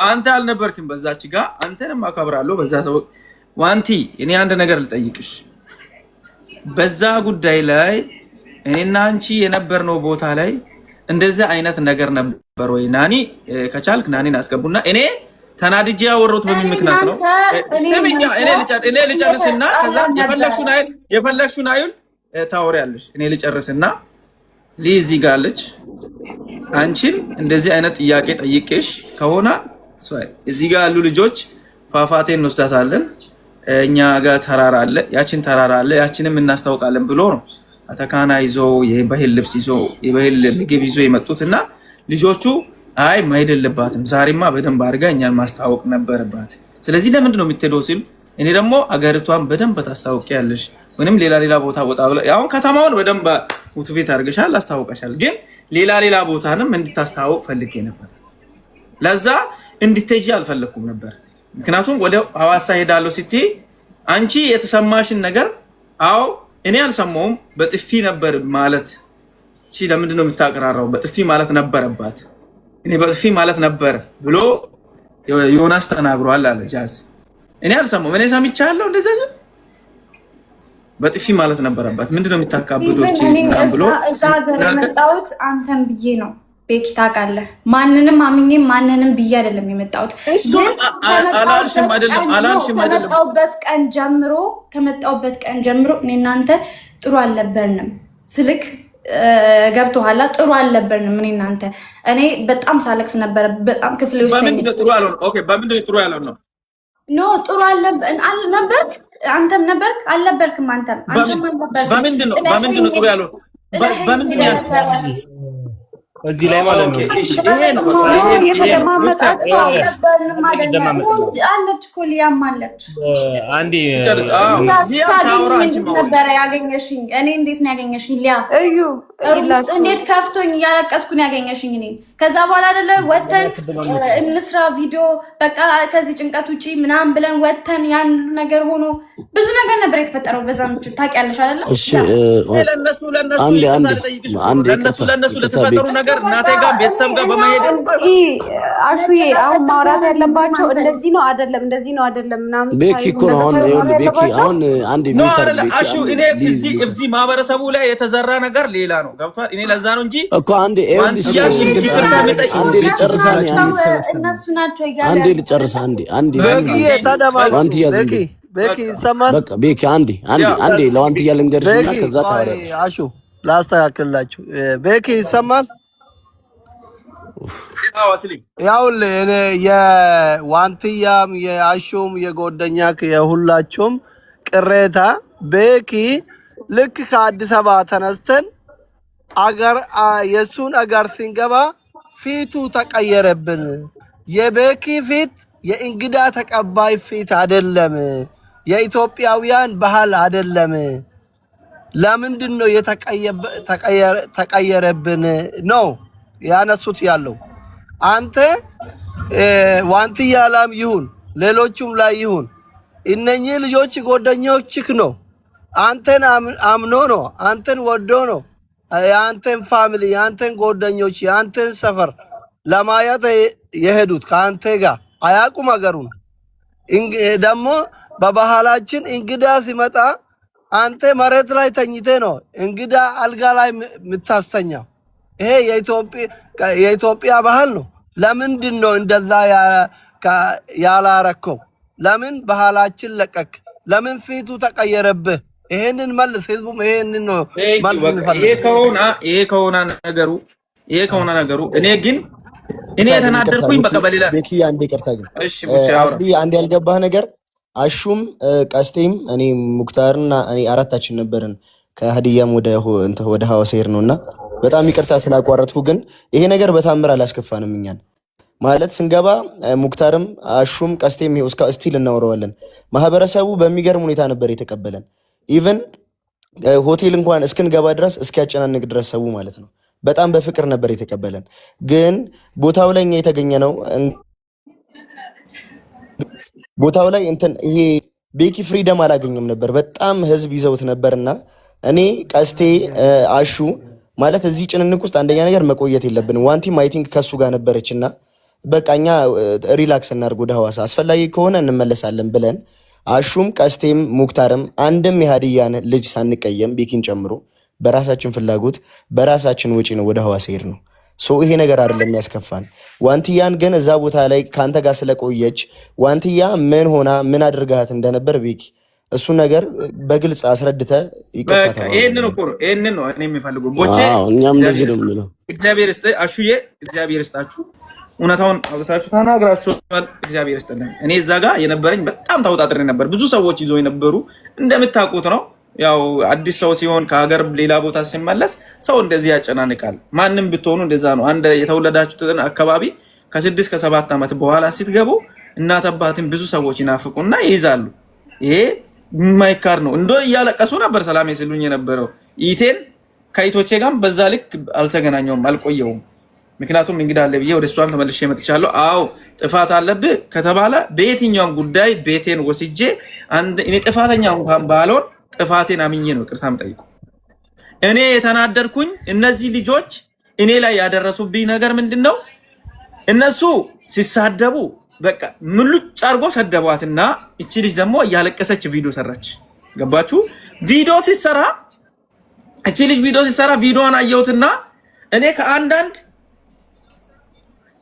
አንተ አልነበርክም በዛች ጋ፣ አንተንም አከብራለሁ በዛ ሰው። ዋንቲ እኔ አንድ ነገር ልጠይቅሽ በዛ ጉዳይ ላይ እኔና አንቺ የነበርነው ቦታ ላይ እንደዚህ አይነት ነገር ነበር ወይ? ናኒ ከቻልክ ናኒን አስገቡና እኔ ተናድጄ ያወራሁት በምን ምክንያት ነው? እኔ ልጨርስና ከዛ የፈለግሽውን አይል ታወሪያለሽ። እኔ ልጨርስና ሊ እዚህ ጋር አለች። አንቺን እንደዚህ አይነት ጥያቄ ጠይቄሽ ከሆነ እዚህ ጋር ያሉ ልጆች ፏፏቴን እንወስዳታለን፣ እኛ ጋር ተራራ አለ፣ ያችን ተራራ አለ፣ ያችንም እናስታውቃለን ብሎ ነው አተካና ይዞ የባህል ልብስ ይዞ የባህል ምግብ ይዞ የመጡት እና ልጆቹ አይ መሄድ የለባትም ዛሬማ በደንብ አድርጋ እኛን ማስታወቅ ነበረባት። ስለዚህ ለምንድን ነው የምትሄደው ሲል እኔ ደግሞ አገሪቷን በደንብ ታስታውቂያለሽ፣ ወይም ሌላ ሌላ ቦታ ወጣ ብለህ አሁን ከተማውን በደንብ motivate አድርገሻል፣ አስታውቀሻል። ግን ሌላ ሌላ ቦታንም እንድታስታውቅ ፈልጌ ነበር። ለዛ እንድትሄጂ አልፈለግኩም ነበር። ምክንያቱም ወደ ሐዋሳ ሄዳለሁ ስትይ አንቺ የተሰማሽን ነገር አዎ እኔ አልሰማውም። በጥፊ ነበር ማለት እቺ ለምንድን ነው የምታቀራራው? በጥፊ ማለት ነበረባት። እኔ በጥፊ ማለት ነበር ብሎ ዮናስ ተናግሯል አለ ጃዝ። እኔ አልሰማውም። እኔ ሰምቻለሁ እንደዛ ሲል በጥፊ ማለት ነበረባት። ምንድን ነው የምታካብዶች ብሎ እዛ ሀገር የመጣሁት አንተን ብዬ ነው። ቤኪ ታውቃለህ፣ ማንንም አምኜ ማንንም ብዬ አይደለም የመጣሁት። እሱን አላልሽም አይደለም አላልሽም አይደለም። ከመጣሁበት ቀን ጀምሮ እኔ እናንተ ጥሩ አልነበርንም። ስልክ ገብቶሃል? ጥሩ አልነበርንም እኔ እናንተ። እኔ በጣም ሳለቅስ ነበረ። በጣም ክፍሌ ውስጥ በምንድን ነው ጥሩ ያልሆነው? Okay፣ በምንድን ነው ጥሩ ያልሆነው? No፣ ጥሩ አልነበርክ። አንተም ነበርክ አልነበርክም? አንተም አልነበርክም። በምንድን ነው ጥሩ ያልሆነው? በምንድን ነው ያልሆነው? እዚህ ላይ ማለት ነው። Okay፣ እሺ፣ ይሄ ነው በቃ፣ ይሄ ነው፣ ይሄ ነው። ሙክታር አልቀበልንም አይደለም እንደማመጥ ነው። አለች እኮ ሊያም አለች። አንዴ ጨርስ። አዎ ሊያም ታውራ፣ ስታገኘኝ አንቺ እንዴት ነበረ ያገኘሽኝ? እኔ እንዴት ነው ያገኘሽኝ? ሊያ እዩ room ውስጥ እንዴት ከፍቶኝ እያለቀስኩ ነው ያገኘሽኝ እኔን። ከዛ በኋላ አይደለ ወተን እንስራ ቪዲዮ፣ በቃ ከዚህ ጭንቀት ውጪ ምናምን ብለን ወተን ያን ሁሉ ነገር ሆኖ ብዙ ነገር ነበር የተፈጠረው። በዛ ምችል ታውቂያለሽ አይደለ? እሺ ለእነሱ ለእነሱ አንዴ ይቅርታ አንዴ ልጠይቅሽ እኮ ነው። አንዴ ለእነሱ ይቅርታ ለእነሱ ይቅርታ ለተፈጠሩ ቤኪ ነገር እናቴ ጋር ቤተሰብ ጋር በመሄድ እንጂ አሹዬ አሁን ማውራት ያለባቸው እንደዚህ ነው አይደለም፣ እንደዚህ ነው አይደለም ምናምን ቤኪ ሳይሉ እኮ ነው አሁን ነገር ይኸውልህ ማውራት ቤኪ ያለባቸው አሁን አንዴ No mute አይደለ አድርግ ቤኪ አሹ፣ አንዴ እኔ ሊዝ እዚህ mute እዚህ ማህበረሰቡ ላይ የተዘራ ነገር ሌላ ነው። ገብቷል። እኔ ለዛ ነው እንጂ እኮ አንዴ ይኸውልሽ ዋንትያ ይቅርታ የሚጠይቅ አንዴ ልጨርስ አንዴ አንዴ እነሱ ናቸው እያሉ አንዴ ያሉት። ልጨርስ አንዴ አንዴ ዝም ቤኪዬ በል ተደማመጡ። ዋንትያ ዝም ቤኪ በል ቤኪ ይሰማል? በቃ ቤኪ አንዴ አንዴ አንዴ ለዋንትያ ልንገርሽና ቤኪ ከዛ ቆይ ታወሪያለሽ። አሹ ላስተካክልላችሁ። ቤኪ ይሰማል? ያውልህ እኔ የዋንትያም የአሹም የጎደኛ የሁላችሁም ቅሬታ ቤኪ ልክ ከአዲስ አበባ ተነስተን አገር የእሱን አገር ሲንገባ ፊቱ ተቀየረብን። የቤኪ ፊት የእንግዳ ተቀባይ ፊት አይደለም፣ የኢትዮጵያውያን ባህል አይደለም። ለምንድን ነው ተቀየረብን ነው ያነሱት ያለው። አንተ ዋንትያ ላም ይሁን ሌሎቹም ላይ ይሁን እነኚህ ልጆች ጓደኞችህ ነው። አንተን አምኖ ነው፣ አንተን ወዶ ነው፣ የአንተን family፣ የአንተን ጓደኞች፣ የአንተን ሰፈር ለማየት የሄዱት ከአንተ ጋር አያውቁም አገሩን። ደግሞ በባህላችን እንግዳ ሲመጣ አንተ መሬት ላይ ተኝቴ ነው እንግዳ አልጋ ላይ የምታስተኛው። ይሄ የኢትዮጵያ ባህል ነው። ለምንድን ነው እንደዛ ያላረከው? ለምን ባህላችን ለቀክ? ለምን ፊቱ ተቀየረብህ? ይሄንን መልስ። ህዝቡም ይሄንን ነው መልስ ይሄ የሚፈልገው። ከሆነ ይሄ ከሆነ ነገሩ ይሄ ከሆነ ነገሩ እኔ ግን እኔ ይቅርታ ግን ይቅርታ የተናደድኩኝ ቤኪ በቃ በሌላ ቤኪ አንዴ ይቅርታ ግን እሺ ቡቼ አውራ። አስሊ አንድ ያልገባህ ነገር አሹም ቀስቴም እኔ ሙክታርና እኔ አራታችን ነበርን ከሀዲያም ወደ እንትን ወደ ሐዋሳ ሄድ ነውና በጣም ይቅርታ ስላቋረጥኩ፣ ግን ይሄ ነገር በታምር አላስከፋንም እኛን ማለት ስንገባ ሙክታርም አሹም ቀስቴም ይኸው እስከ still እናወራዋለን። ማህበረሰቡ በሚገርም ሁኔታ ነበር የተቀበለን። Even ሆቴል እንኳን እስክንገባ ድረስ እስኪያጨናንቅ ድረስ ሰው ማለት ነው በጣም በፍቅር ነበር የተቀበለን። ግን ቦታው ላይ እኛ የተገኘ ነው ቦታው ላይ እንትን ይሄ ቤኪ freedom አላገኘም ነበር። በጣም ህዝብ ይዘውት ነበርና እኔ ቀስቴ አሹ ማለት እዚህ ጭንንቅ ውስጥ አንደኛ ነገር መቆየት የለብንም። ዋንቲም I think ከሱ ጋር ነበረች እና በቃ እኛ relax እናድርግ፣ ወደ ሐዋሳ አስፈላጊ ከሆነ እንመለሳለን ብለን አሹም ቀስቴም ሙክታርም አንድም የሀዲያን ልጅ ሳንቀየም ቤኪን ጨምሮ በራሳችን ፍላጎት በራሳችን ወጪ ነው ወደ ሐዋሳ ሄድ ነው። So ይሄ ነገር አይደለም የሚያስከፋን። ዋንትያን ግን እዛ ቦታ ላይ ከአንተ ጋር ስለቆየች ዋንትያ ምን ሆና ምን አድርጋት እንደነበር ቤኪ እሱ ነገር በግልጽ አስረድተ ይቅርታ በቃ ይሄንን ተባባሉ። እኮ ነው፣ ይሄንን ነው እኔ የሚፈልገው። ቦቼ አዎ እኛም እንደዚህ እግዚአብሔር ነው ይስጥ፣ የምንለው። እግዚአብሔር ይስጥ። አሹዬ እግዚአብሔር ይስጣችሁ። እውነታውን አውጥታችሁ ተናግራችኋል። እግዚአብሔር ይስጥልን። እኔ እዛ ጋር የነበረኝ በጣም ተወጣጥሬ ነበር። ብዙ ሰዎች ይዞ የነበሩ እንደምታውቁት ነው። ያው አዲስ ሰው ሲሆን ከሀገር ሌላ ቦታ ሲመለስ ሰው እንደዚህ ያጨናንቃል። ማንም ብትሆኑ እንደዛ ነው። አንድ የተወለዳችሁትን አካባቢ ከ6 ከ7 ዓመት በኋላ ስትገቡ እናት አባትን ብዙ ሰዎች ይናፍቁና ይይዛሉ። ይሄ የማይካድ ነው። እንዶ እያለቀሱ ነበር ሰላም ሲሉኝ የነበረው። ኢቴን ከኢቶቼ ጋርም በዛ ልክ አልተገናኘውም፣ አልቆየውም። ምክንያቱም እንግዳ አለ ብዬ ወደ እሷም ተመልሼ መጥቻለሁ። አዎ ጥፋት አለብህ ከተባለ በየትኛውም ጉዳይ ቤቴን ወስጄ እኔ ጥፋተኛ እንኳን ባልሆን ጥፋቴን አምኜ ነው ይቅርታ የምጠይቀው። እኔ የተናደድኩኝ እነዚህ ልጆች እኔ ላይ ያደረሱብኝ ነገር ምንድን ነው? እነሱ ሲሳደቡ በቃ ምሉጭ አድርጎ ሰደቧትና እቺ ልጅ ደግሞ እያለቀሰች ቪዲዮ ሰራች። ገባችሁ? ቪዲዮ ሲሰራ እቺ ልጅ ቪዲዮ ሲሰራ ቪዲዮን አየሁትና እኔ ከአንዳንድ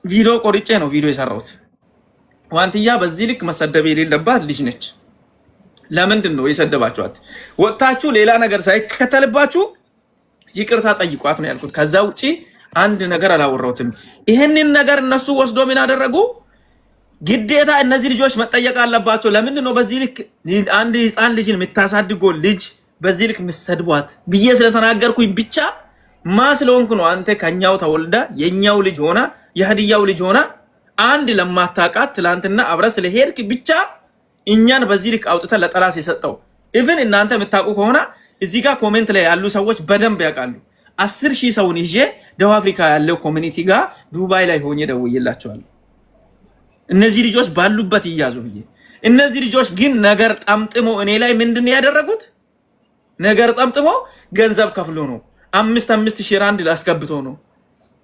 ቪዲዮ ቆርጬ ነው ቪዲዮ የሰራሁት። ዋንትያ በዚህ ልክ መሰደብ የሌለባት ልጅ ነች። ለምንድን ነው የሰደባችኋት? ወጥታችሁ ሌላ ነገር ሳይከተልባችሁ ይቅርታ ጠይቋት ነው ያልኩት። ከዛ ውጪ አንድ ነገር አላወራሁትም። ይህንን ነገር እነሱ ወስዶ ምን አደረጉ? ግዴታ እነዚህ ልጆች መጠየቅ አለባቸው። ለምንድን ነው በዚህ ልክ አንድ ህፃን ልጅን የምታሳድጎ ልጅ በዚህ ልክ የምትሰድቧት ብዬ ስለተናገርኩኝ ብቻ ማ ስለሆንኩ ነው አንተ ከኛው ተወልዳ የኛው ልጅ ሆና የሀዲያው ልጅ ሆና አንድ ለማታውቃት ትላንትና አብረ ስለሄድክ ብቻ እኛን በዚህ ልክ አውጥተህ ለጠላት የሰጠው? Even እናንተ የምታውቁ ከሆነ እዚህ ጋር comment ላይ ያሉ ሰዎች በደንብ ያውቃሉ። 10,000 ሰውን ይዤ ደቡብ አፍሪካ ያለው community ጋር ዱባይ ላይ ሆኜ ደውዬላቸዋለሁ። እነዚህ ልጆች ባሉበት ይያዙ ብዬ። እነዚህ ልጆች ግን ነገር ጠምጥሞ እኔ ላይ ምንድን ነው ያደረጉት? ነገር ጠምጥሞ ገንዘብ ከፍሎ ነው፣ 5 5 ሺህ ራንድ ላስገብቶ ነው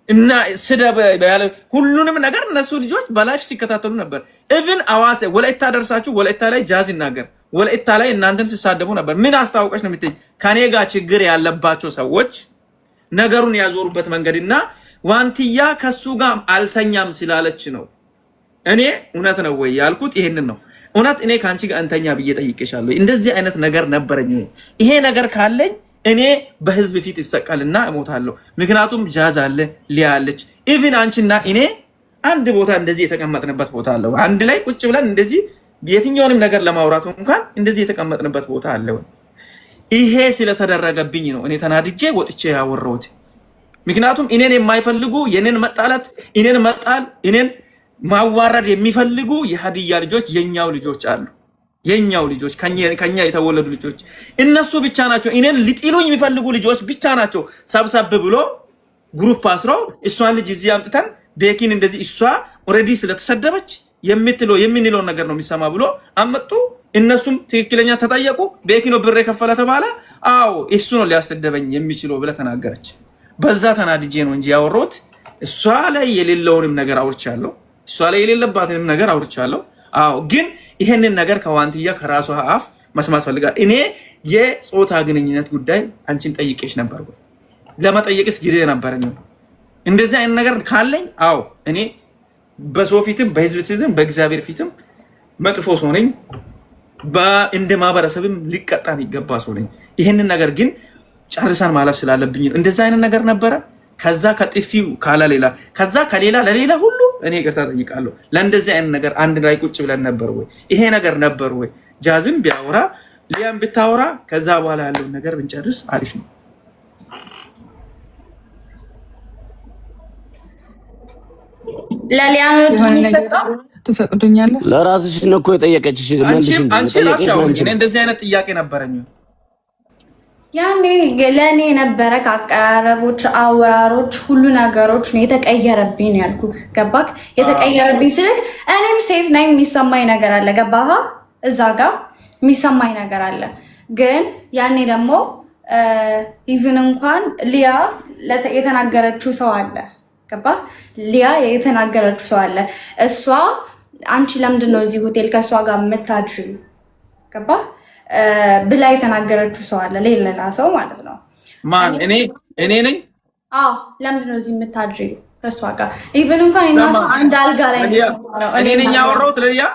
እና ስደብ ያለ ሁሉንም ነገር እነሱ ልጆች በ live ሲከታተሉ ነበር። Even አዋሳ ወላይታ ደርሳችሁ ወላይታ ላይ ጃዝ ይናገር፣ ወላይታ ላይ እናንተን ሲሳደቡ ነበር። ምን አስታውቀች ነው የምትይ? ከኔ ጋር ችግር ያለባቸው ሰዎች ነገሩን ያዞሩበት መንገድና ዋንትያ ከሱ ጋር አልተኛም ስላለች ነው። እኔ እውነት ነው ወይ ያልኩት ይሄንን ነው። እውነት እኔ ከአንቺ ጋር እንተኛ ብዬ ጠይቄሻለሁ። እንደዚህ አይነት ነገር ነበረኝ። ይሄ ነገር ካለኝ እኔ በህዝብ ፊት ይሰቀልና እሞታለሁ። ምክንያቱም ጃዝ አለ፣ ሊያ አለች። Even አንቺና እኔ አንድ ቦታ እንደዚህ የተቀመጥንበት ቦታ አለ። አንድ ላይ ቁጭ ብለን እንደዚህ የትኛውንም ነገር ለማውራቱ እንኳን እንደዚህ የተቀመጥንበት ቦታ አለ። ይሄ ስለተደረገብኝ ነው እኔ ተናድጄ ወጥቼ ያወራሁት። ምክንያቱም እኔን የማይፈልጉ፣ የኔን መጣላት፣ እኔን መጣል፣ እኔን ማዋረድ የሚፈልጉ የሀዲያ ልጆች የኛው ልጆች አሉ። የኛው ልጆች፣ ከኛ የተወለዱ ልጆች እነሱ ብቻ ናቸው። እኔን ሊጥሉኝ የሚፈልጉ ልጆች ብቻ ናቸው። ሰብሰብ ብሎ group አስሮ እሷን ልጅ እዚህ አምጥተን ቤኪን እንደዚህ እሷ already ስለተሰደበች የምትለው የምንለውን ነገር ነው የሚሰማ ብሎ አመጡ። እነሱም ትክክለኛ ተጠየቁ። ቤኪ ነው ብር የከፈለ ተባለ። አዎ እሱ ነው ሊያሰደበኝ የሚችለው ብለ ተናገረች። በዛ ተናድጄ ነው እንጂ ያወራሁት እሷ ላይ የሌለውንም ነገር አውርቻለሁ። እሷ ላይ የሌለባትንም ነገር አውርቻለሁ። አዎ ግን ይሄንን ነገር ከዋንትያ ከራሷ አፍ መስማት ፈልጋል። እኔ የጾታ ግንኙነት ጉዳይ አንቺን ጠይቄሽ ነበር ወይ? ለመጠየቅስ ጊዜ ነበረኝ? እንደዚህ አይነት ነገር ካለኝ አዎ እኔ በሰው ፊትም በህዝብ ፊትም በእግዚአብሔር ፊትም መጥፎ ሰው ነኝ። እንደ ማህበረሰብም ሊቀጣ የሚገባ ሰው ነኝ። ይህንን ነገር ግን ጨርሰን ማለፍ ስላለብኝ ነው። እንደዚህ አይነት ነገር ነበረ። ከዛ ከጥፊው ካለ ሌላ፣ ከዛ ከሌላ ለሌላ ሁሉ እኔ ይቅርታ ጠይቃለሁ። ለእንደዚህ አይነት ነገር አንድ ላይ ቁጭ ብለን ነበር ወይ? ይሄ ነገር ነበር ወይ? ጃዝም ቢያወራ ሊያም ብታወራ ከዛ በኋላ ያለውን ነገር ብንጨርስ አሪፍ ነው። ለሊያ ነው የሆነ ነገር የሚሰጠው። ትፈቅዱኛለህ? ለራስሽ ነው እኮ የጠየቀችሽ። መልሽ እንጂ አንቺ ራስሽ የጠየቀሽ አውሪ። ለአንቺ እኔ ነው። እንደዚህ አይነት ጥያቄ ነበረኝ። ያኔ ለእኔ የነበረ ከአቀራረቦች፣ አወራሮች፣ ሁሉ ነገሮች ነው የተቀየረብኝ ነው ያልኩህ። ገባክ? የተቀየረብኝ ስልክ እኔም ሴት ነኝ፣ የሚሰማኝ ነገር አለ። ገባህ? እዛ ጋር የሚሰማኝ ነገር አለ። ግን ያኔ ደግሞ even እንኳን ሊያ የተናገረችው ሰው አለ። ገባህ? ሊያ የተናገረችው ሰው አለ። እሷ አንቺ ለምንድን ነው እዚህ ሆቴል ከእሷ ጋር የምታድሪው? ገባህ? ብላ የተናገረችው ሰው አለ፣ ሌላ ሰው ማለት ነው። ማን? እኔ ነኝ። አዎ፣ ለምንድን ነው እዚህ የምታድሪው ከእሷ ጋር? Even እንኳን እኔና እሷ አንድ አልጋ ላይ ነው ለሊያ የተኛነው። እኔ ነኝ ያወራሁት ለሊያ።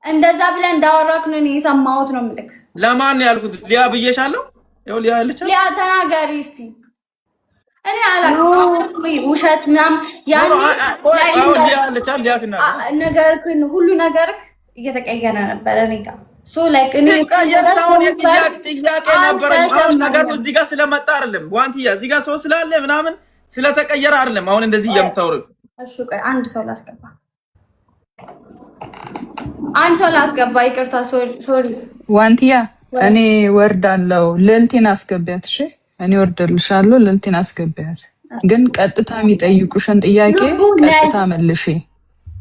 እንደዛ ብለህ እንዳወራክ ነው እኔ የሰማሁት ነው የምልክ። ለማን ነው ያልኩት? ሊያ ብዬሻለሁ። ይኸው ሊያ ያለች። ሊያ ተናገሪ እስቲ። እኔ አላውቅም ውሸት ምናምን ያኔ ላይ ሊያ አለች። ሊያ ትናገር። ነገርክን ሁሉ ነገርክ እየተቀየረ ነበረ እኔ ጋር፣ so like እኔ ሲቀየር ሳይሆን የጥያቄ ነበረኝ። አሁን ነገሩ አልተሰማኝም። እዚህ ጋር ስለመጣ አይደለም ዋንትያ፣ እዚህ ጋር ሰው ስላለ ምናምን ስለተቀየረ አይደለም። አሁን እንደዚህ የምታወሪው። እሺ ቆይ አንድ ሰው ላስገባ፣ አንድ ሰው ላስገባ። ይቅርታ sorry። ዋንትያ እኔ ወርዳለሁ። ልዕልቴን አስገቢያት። እሺ እኔ ወርደልሻለሁ። ልዕልቴን አስገቢያት። ግን ቀጥታ የሚጠይቁሽን ጥያቄ ልቡ ነይ። ቀጥታ መልሺ።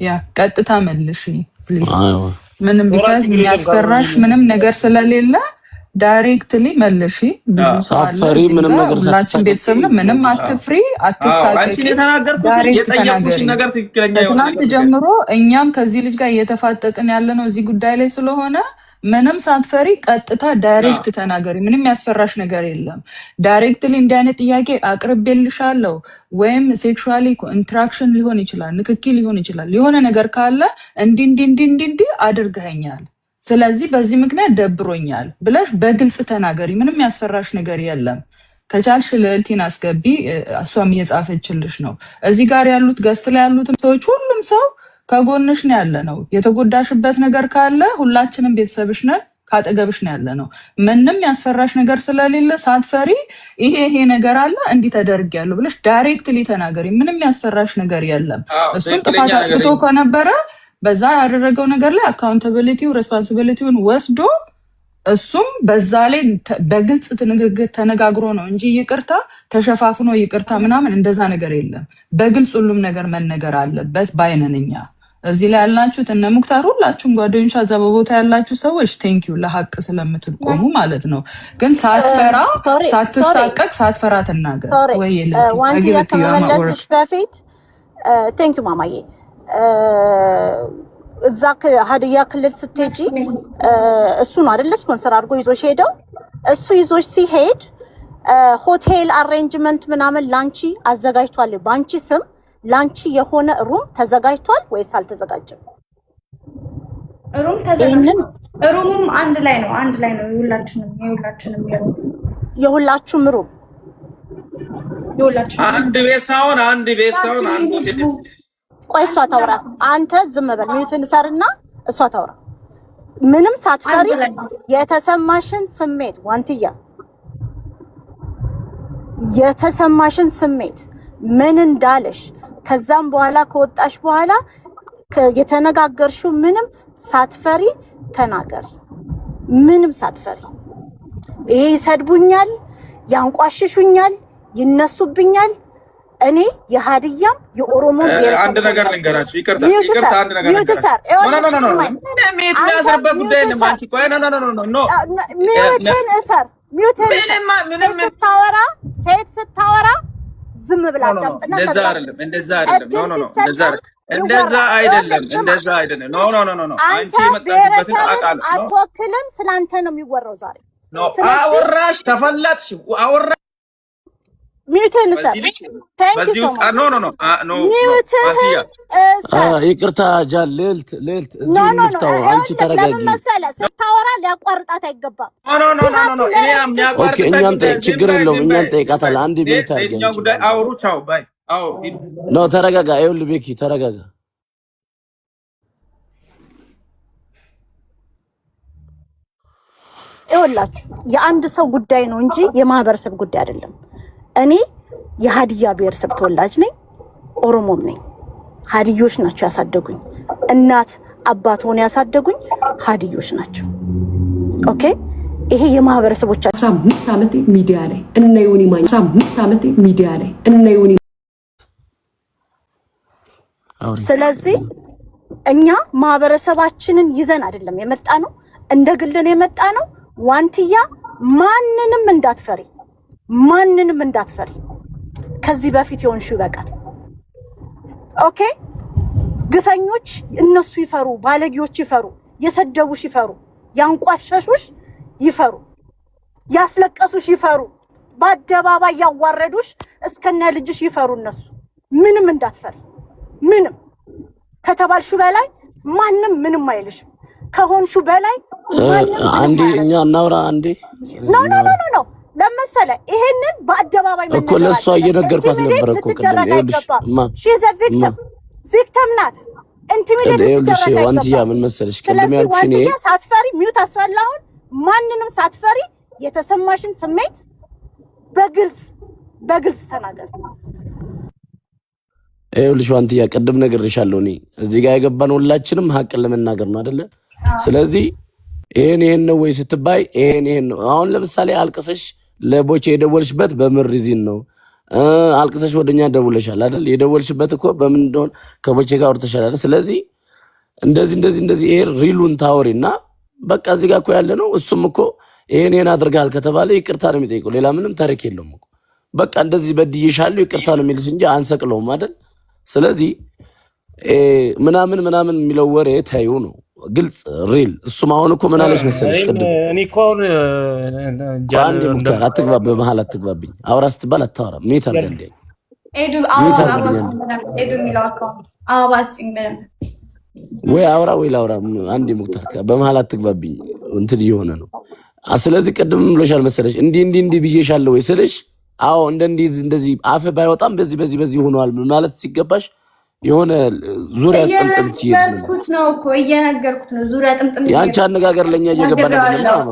Yeah፣ ቀጥታ መልሺ please። አዎ። ምንም because የሚያስፈራሽ ምንም ነገር ስለሌለ directly መልሺ። ብዙ ሰው አለ ሳትፈሪ እዚህ ምንም ጋር፣ ነገር ሁላችን ሳትሳቀቂ ቤተሰብ ነው። ምንም አትፍሪ፣ አትሳቀቂ። አንቺን የተናገርኩት Direct የጠየኩሽን ተናገሪ። ነገር ትክክለኛ የሆነ ከትናንት ነገር ጀምሮ እኛም ከዚህ ልጅ ጋር እየተፋጠጥን ያለ ነው እዚህ ጉዳይ ላይ ስለሆነ ምንም ሳትፈሪ ቀጥታ direct ተናገሪ። ምንም ያስፈራሽ ነገር የለም። Directly እንዲህ አይነት ጥያቄ አቅርቤልሻለሁ ወይም sexually interaction ሊሆን ይችላል፣ ንክኪ ሊሆን ይችላል። የሆነ ነገር ካለ እንዲህ እንዲህ እንዲህ እንዲህ እንዲህ አድርገኸኛል፣ ስለዚህ በዚህ ምክንያት ደብሮኛል ብለሽ በግልጽ ተናገሪ። ምንም ያስፈራሽ ነገር የለም። ከቻልሽ ልዕልቲን አስገቢ። እሷም እየጻፈችልሽ ነው። እዚህ ጋር ያሉት guest ላይ ያሉትም ሰዎች ሁሉም ሰው ከጎንሽ ነው ያለ ነው። የተጎዳሽበት ነገር ካለ ሁላችንም ቤተሰብሽ ነን። ካጠገብሽ ነው ያለ ነው። ምንም ያስፈራሽ ነገር ስለሌለ ሳትፈሪ ይሄ ይሄ ነገር አለ እንዲህ ተደርጊያለሁ ብለሽ directly ተናገሪ። ምንም ያስፈራሽ ነገር የለም። እሱም ትክክለኛ ጥፋት ነገር አጥፍቶ ከነበረ በዛ ያደረገው ነገር ላይ accountability ው responsibility ውን ወስዶ እሱም በዛ ላይ በግልጽ ንግግር ተነጋግሮ ነው እንጂ ይቅርታ ተሸፋፍኖ ይቅርታ ምናምን እንደዛ ነገር የለም። በግልጽ ሁሉም ነገር መነገር አለበት ባይነን እኛ። እዚህ ላይ ያላችሁት እነ ሙክታር ሁላችሁም ጓደኞቿ እዛ በቦታ ያላችሁ ሰዎች thank you ለሀቅ ስለምትቆሙ ማለት ነው። ግን ሳትፈራ sorry sorry ሳትሳቀቅ ሳትፈራ ትናገር sorry ወይ ልቲ ዋንትያ ከመመለስሽ በፊት thank you ማማዬ። እዛ ሀዲያ ክልል ስትሄጂ እሱ ነው አይደለ ስፖንሰር አድርጎ ይዞሽ ሄደው? እሱ ይዞሽ ሲሄድ ሆቴል arrangement ምናምን ላንቺ አዘጋጅቷል? በአንቺ ስም ላንቺ የሆነ room ተዘጋጅቷል ወይስ አልተዘጋጀም? Room ይህንን ተዘጋጅቷል። Room ኡም አንድ ላይ ነው፣ አንድ ላይ ነው። የሁላችንም የ room የሁላችሁም room የሁላችንም አንድ ቤት ሳይሆን አንድ ሆቴል። ቆይ እሷ ታውራ፣ አንተ ዝም በል። Mute ን እሰርና እሷ ታውራ። ምንም ሳትፈሪ አንድ ላይ ነው። የተሰማሽን ስሜት ዋንትያ፣ የተሰማሽን ስሜት ምን እንዳለሽ፣ ከዛም በኋላ ከወጣሽ በኋላ የተነጋገርሽው ምንም ሳትፈሪ ተናገሪ። ምንም ሳትፈሪ ይሄ ይሰድቡኛል፣ ያንቋሽሹኛል፣ ይነሱብኛል። እኔ የሀዲያም የኦሮሞን ብሔረሰብ አንድ ነገር ተወላጅ ነኝ። ልንገራችሁ። ይቅርታ Mute ይቅርታ፣ ሰር አንድ ነገር Mute ልንገራችሁ። ሰር No, no, no, no, ስማኝ፣ mute አንተ የሚያስርበት ጉዳይ Mute የለም። ሰር አንቺ ቆይ፣ no, no, no, no, no. Mute ን እሰር፣ mute ን እሰር። ምንም ሴት ስታወራ ሴት ስታወራ ዝም ብላ No, no, no, አዳምጥና እንደዛ ከዛ አይደለም፣ እንደዛ አይደለም። No, እድል No, no, እንደዛ ሲሰጠን አይደለም፣ እንደዛ ይወራል። አይደለም፣ ይኸውልህ ስማ፣ እንደዛ አይደለም። No, no, no, no, no. አንተ አንቺ የመጣሽበትን ብሔረሰብን አውቃለሁ። No አትወክልም። ስለ አንተ ነው የሚወራው ዛሬ። No፣ ስለዚህ አወራሽ፣ ተፈላጥሽ፣ አወራሽ። Mute ህን እሰር። በዚህ ልክ Thank you በዚህ so much። No, no, no, no, no. Mute ህን ዋንትያ እሰር። ይቅርታ ጃል፣ ልዕልት ልዕልት፣ No, እዚሁ No, no። እንፍታው። አንቺ ይኸውልህ ተረጋጊ። ለምን መሰለህ ስታወራ ሊያቋርጣት አይገባም። No, no, no, You no, have No, no። to እኔ let her speak. Okay፣ የሚያቋርጥበት እኛን ጉዳይ ዝም ችግር በይ፣ የለውም። ዝም እኛን በይ፣ ዝም በይ። ጠይቃታል። አንድ mute አድርጊ በየትኛው አንቺ። ጉዳይ አውሩ። ቻው bye። አውሩ ሂዱ። No፣ ተረጋጋ። ይኸውልህ ቤኪ ተረጋጋ። ይኸውላችሁ የአንድ ሰው ጉዳይ ነው እንጂ የማህበረሰብ ጉዳይ አይደለም። እኔ የሀዲያ ብሔረሰብ ተወላጅ ነኝ፣ ኦሮሞም ነኝ። ሀዲዮች ናቸው ያሳደጉኝ። እናት አባት ሆነው ያሳደጉኝ ሀዲዮች ናቸው። Okay፣ ይሄ የማህበረሰቦቻችን 15 ዓመቴ ሚዲያ ላይ እነ ዮኒ ማኛ፣ 15 ዓመቴ ሚዲያ ላይ እነ ዮኒ አውሪ። ስለዚህ እኛ ማህበረሰባችንን ይዘን አይደለም የመጣ ነው፣ እንደ ግልን የመጣ ነው። ዋንትያ ማንንም እንዳትፈሪ፣ ማንንም እንዳትፈሪ። ከዚህ በፊት የሆንሽው ይበቃል። Okay፣ ግፈኞች እነሱ ይፈሩ፣ ባለጌዎች ይፈሩ፣ የሰደቡሽ ይፈሩ፣ ያንቋሸሹሽ ይፈሩ፣ ያስለቀሱሽ ይፈሩ፣ በአደባባይ ያዋረዱሽ እስከነ ልጅሽ ይፈሩ። እነሱ ምንም እንዳትፈሪ፣ ምንም ከተባልሹ በላይ ማንም ምንም አይልሽም። ከሆንሹ በላይ ማንም ምንም አንዴ እኛ አያደርግሽም። እናውራ። አንዴ No, no, no, no, no። ለመሰለ ይሄንን በአደባባይ እኮ መነገር ለእሷ አለበት። እየነገርኳት Intimidate ነበረ እኮ ቅድም። ልትደረግ ይኸውልሽ አይገባም። እማ She's እማ Victim, victim ናት። Intimidate ይኸውልሽ ልትደረግ ዋንትያ አይገባም። ምን መሰለሽ ቅድም ስለዚህ ያልኩሽ እኔ ዋንትያ ሳትፈሪ mute አስራላሁን ማንንም ሳትፈሪ የተሰማሽን ስሜት በግልጽ በግልጽ ተናገር። ይኸውልሽ ዋንትያ ቅድም ነግሬሻለሁ። እኔ እዚህ ጋር የገባን ሁላችንም ሀቅን ለመናገር ነው አይደለ? ስለዚህ ይሄን ይሄን ነው ወይ ስትባይ ይሄን ይሄን ነው። አሁን ለምሳሌ አልቅሰሽ ለቦቼ የደወልሽበት በምን reason ነው? አልቅሰሽ ወደኛ ደውለሻል አይደል? የደወልሽበት እኮ በምን እንደሆነ ከቦቼ ጋር አውርተሻል አይደል? ስለዚህ እንደዚህ እንደዚህ እንደዚህ ይሄ real ኡን ታወሪና በቃ እዚህ ጋር እኮ ያለ ነው። እሱም እኮ ይሄን ይሄን አድርገሃል ከተባለ ይቅርታ ነው የሚጠይቀው። ሌላ ምንም ታሪክ የለውም እኮ። በቃ እንደዚህ በድዬሻለሁ ይቅርታ ነው የሚልሽ እንጂ አንሰቅለውም አይደል? ስለዚህ ምናምን ምናምን የሚለው ወሬ ተይው ነው ግልጽ real። እሱም አሁን እኮ ምን አለሽ መሰለሽ እኔም ቅድም እኔ እኮ አሁን ጃል አንዴ ሙክታር አትግባ፣ በመሀል አትግባብኝ። አውራ ስትባል አታወራ። Mute አድርጋ እንዴ ኤዱ Mute አበባ አድርግልኝ ስጭኝ በደንብ። ኤዱ የሚለው account አበባ ስጭኝ በደንብ። ወይ አውራ ወይ ላውራ። አንዴ ሙክታር በመሀል አትግባብኝ፣ እንትን እየሆነ ነው። ስለዚህ ቅድም ብሎሻል መሰለሽ እንዲህ እንዲህ እንዲህ ብዬሻለሁ ወይ ስልሽ አዎ እንደ እንዲህ እንደዚህ አፍህ ባይወጣም በዚህ በዚህ በዚህ ሆኗል ማለት ሲገባሽ የሆነ ዙሪያ ጥምጥም ትሄድ ነው። እየነገርኩት ነው እኮ፣ እየነገርኩት ነው። ዙሪያ ጥምጥም የአንቺ አነጋገር ለእኛ እየገባን አይደለም።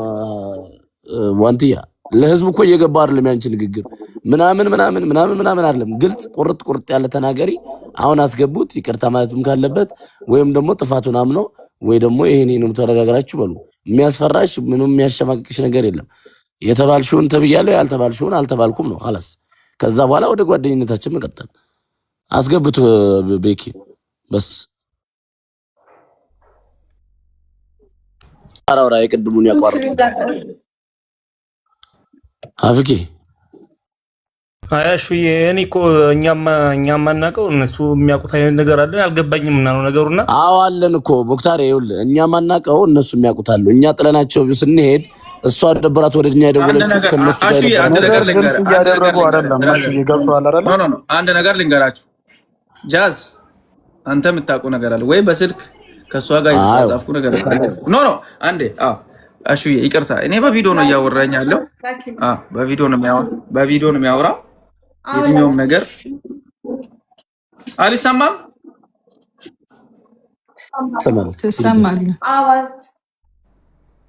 ዋንትያ፣ ለህዝቡ እኮ እየገባ አይደለም። ያንቺ ንግግር ምናምን ምናምን ምናምን ምናምን አይደለም። ግልጽ ቁርጥ ቁርጥ ያለ ተናገሪ። አሁን አስገቡት። ይቅርታ ማለትም ካለበት ወይም ደግሞ ጥፋቱን አምኖ ወይ ደግሞ ይሄን ይሄን ተነጋግራችሁ በሉ። የሚያስፈራሽ ምንም የሚያሸማቅቅሽ ነገር የለም። የተባልሽውን ተብያለሁ፣ ያልተባልሽውን አልተባልኩም ነው خلاص። ከዛ በኋላ ወደ ጓደኝነታችን መቀጠል። አስገቡት ቤኪ بس አራውራ የቅድሙን ያቋርጡ አፍኬ። አያሹዬ፣ እኔ እኮ እኛም ማናውቀው እነሱ የሚያውቁት አይነት ነገር አለ፣ አልገባኝም እና ነው ነገሩና። አዎ አለን እኮ ቦክታሬ፣ ይኸውልህ እኛ ማናውቀው እነሱ የሚያውቁት አሉ። እኛ ጥለናቸው ስንሄድ እሷ ደብራት ወደ እኛ አንድ የደወለችው ነገር ከእነሱ ጋር አሹዬ፣ አንድ የነበረ ነገር ነገር ግልጽ ልንገርህ፣ አንድ ነገር እያደረጉ ልንገርህ አይደለም። brother። አሹዬ፣ ገብቶሃል አይደለ? No, no, no፣ አንድ ነገር ልንገራችሁ። ጃዝ፣ አንተ የምታውቀው ነገር አለ ወይ? በስልክ ከእሷ ጋር የተጻጻፍኩ ነገር አለ? No, no፣ አንዴ። አዎ አሹዬ፣ ይቅርታ፣ እኔ በቪዲዮ ነው እያወራኝ ያለው። አዎ በቪዲዮ ነው የሚያወራው። የትኛውም ነገር አልሰማም። ትሰማለህ? ትሰማለህ? አባት።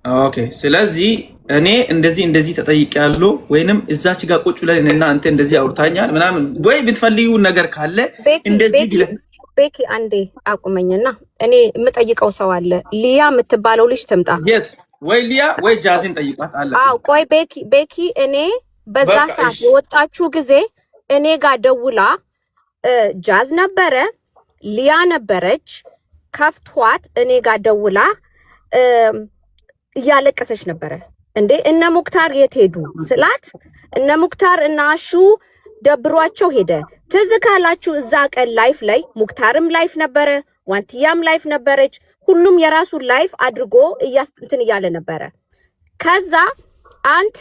Okay። ስለዚህ እኔ እንደዚህ እንደዚህ ተጠይቄያለሁ ወይንም እዛች ጋር ቁጭ ብለን እና አንተ እንደዚህ አውርታኛል ምናምን ወይ ብትፈልጊው ነገር ካለ ቤኪ እንደዚህ ቤኪ ብለህ ቤኪ፣ አንዴ አቁመኝና እኔ የምጠይቀው ሰው አለ። ሊያ የምትባለው ልጅ ትምጣ። የት ወይ ሊያ ወይ ጃዝን ጠይቋት አለ። አዎ ቆይ ቤኪ፣ ቤኪ፣ እኔ በዛ በቃ ሰዓት እሺ። የወጣችሁ ጊዜ እኔ ጋር ደውላ ጃዝ ነበረ፣ ሊያ ነበረች። ከፍቷት እኔ ጋር ደውላ እያለቀሰች ነበረ። እንዴ እነ ሙክታር የት ሄዱ ስላት እነ ሙክታር እና አሹ ደብሯቸው ሄደ። ትዝ ካላችሁ እዛ ቀን live ላይ ሙክታርም live ነበረ፣ ዋንትያም live ነበረች። ሁሉም የራሱን live አድርጎ እንትን እያለ ነበረ። ከዛ አንተ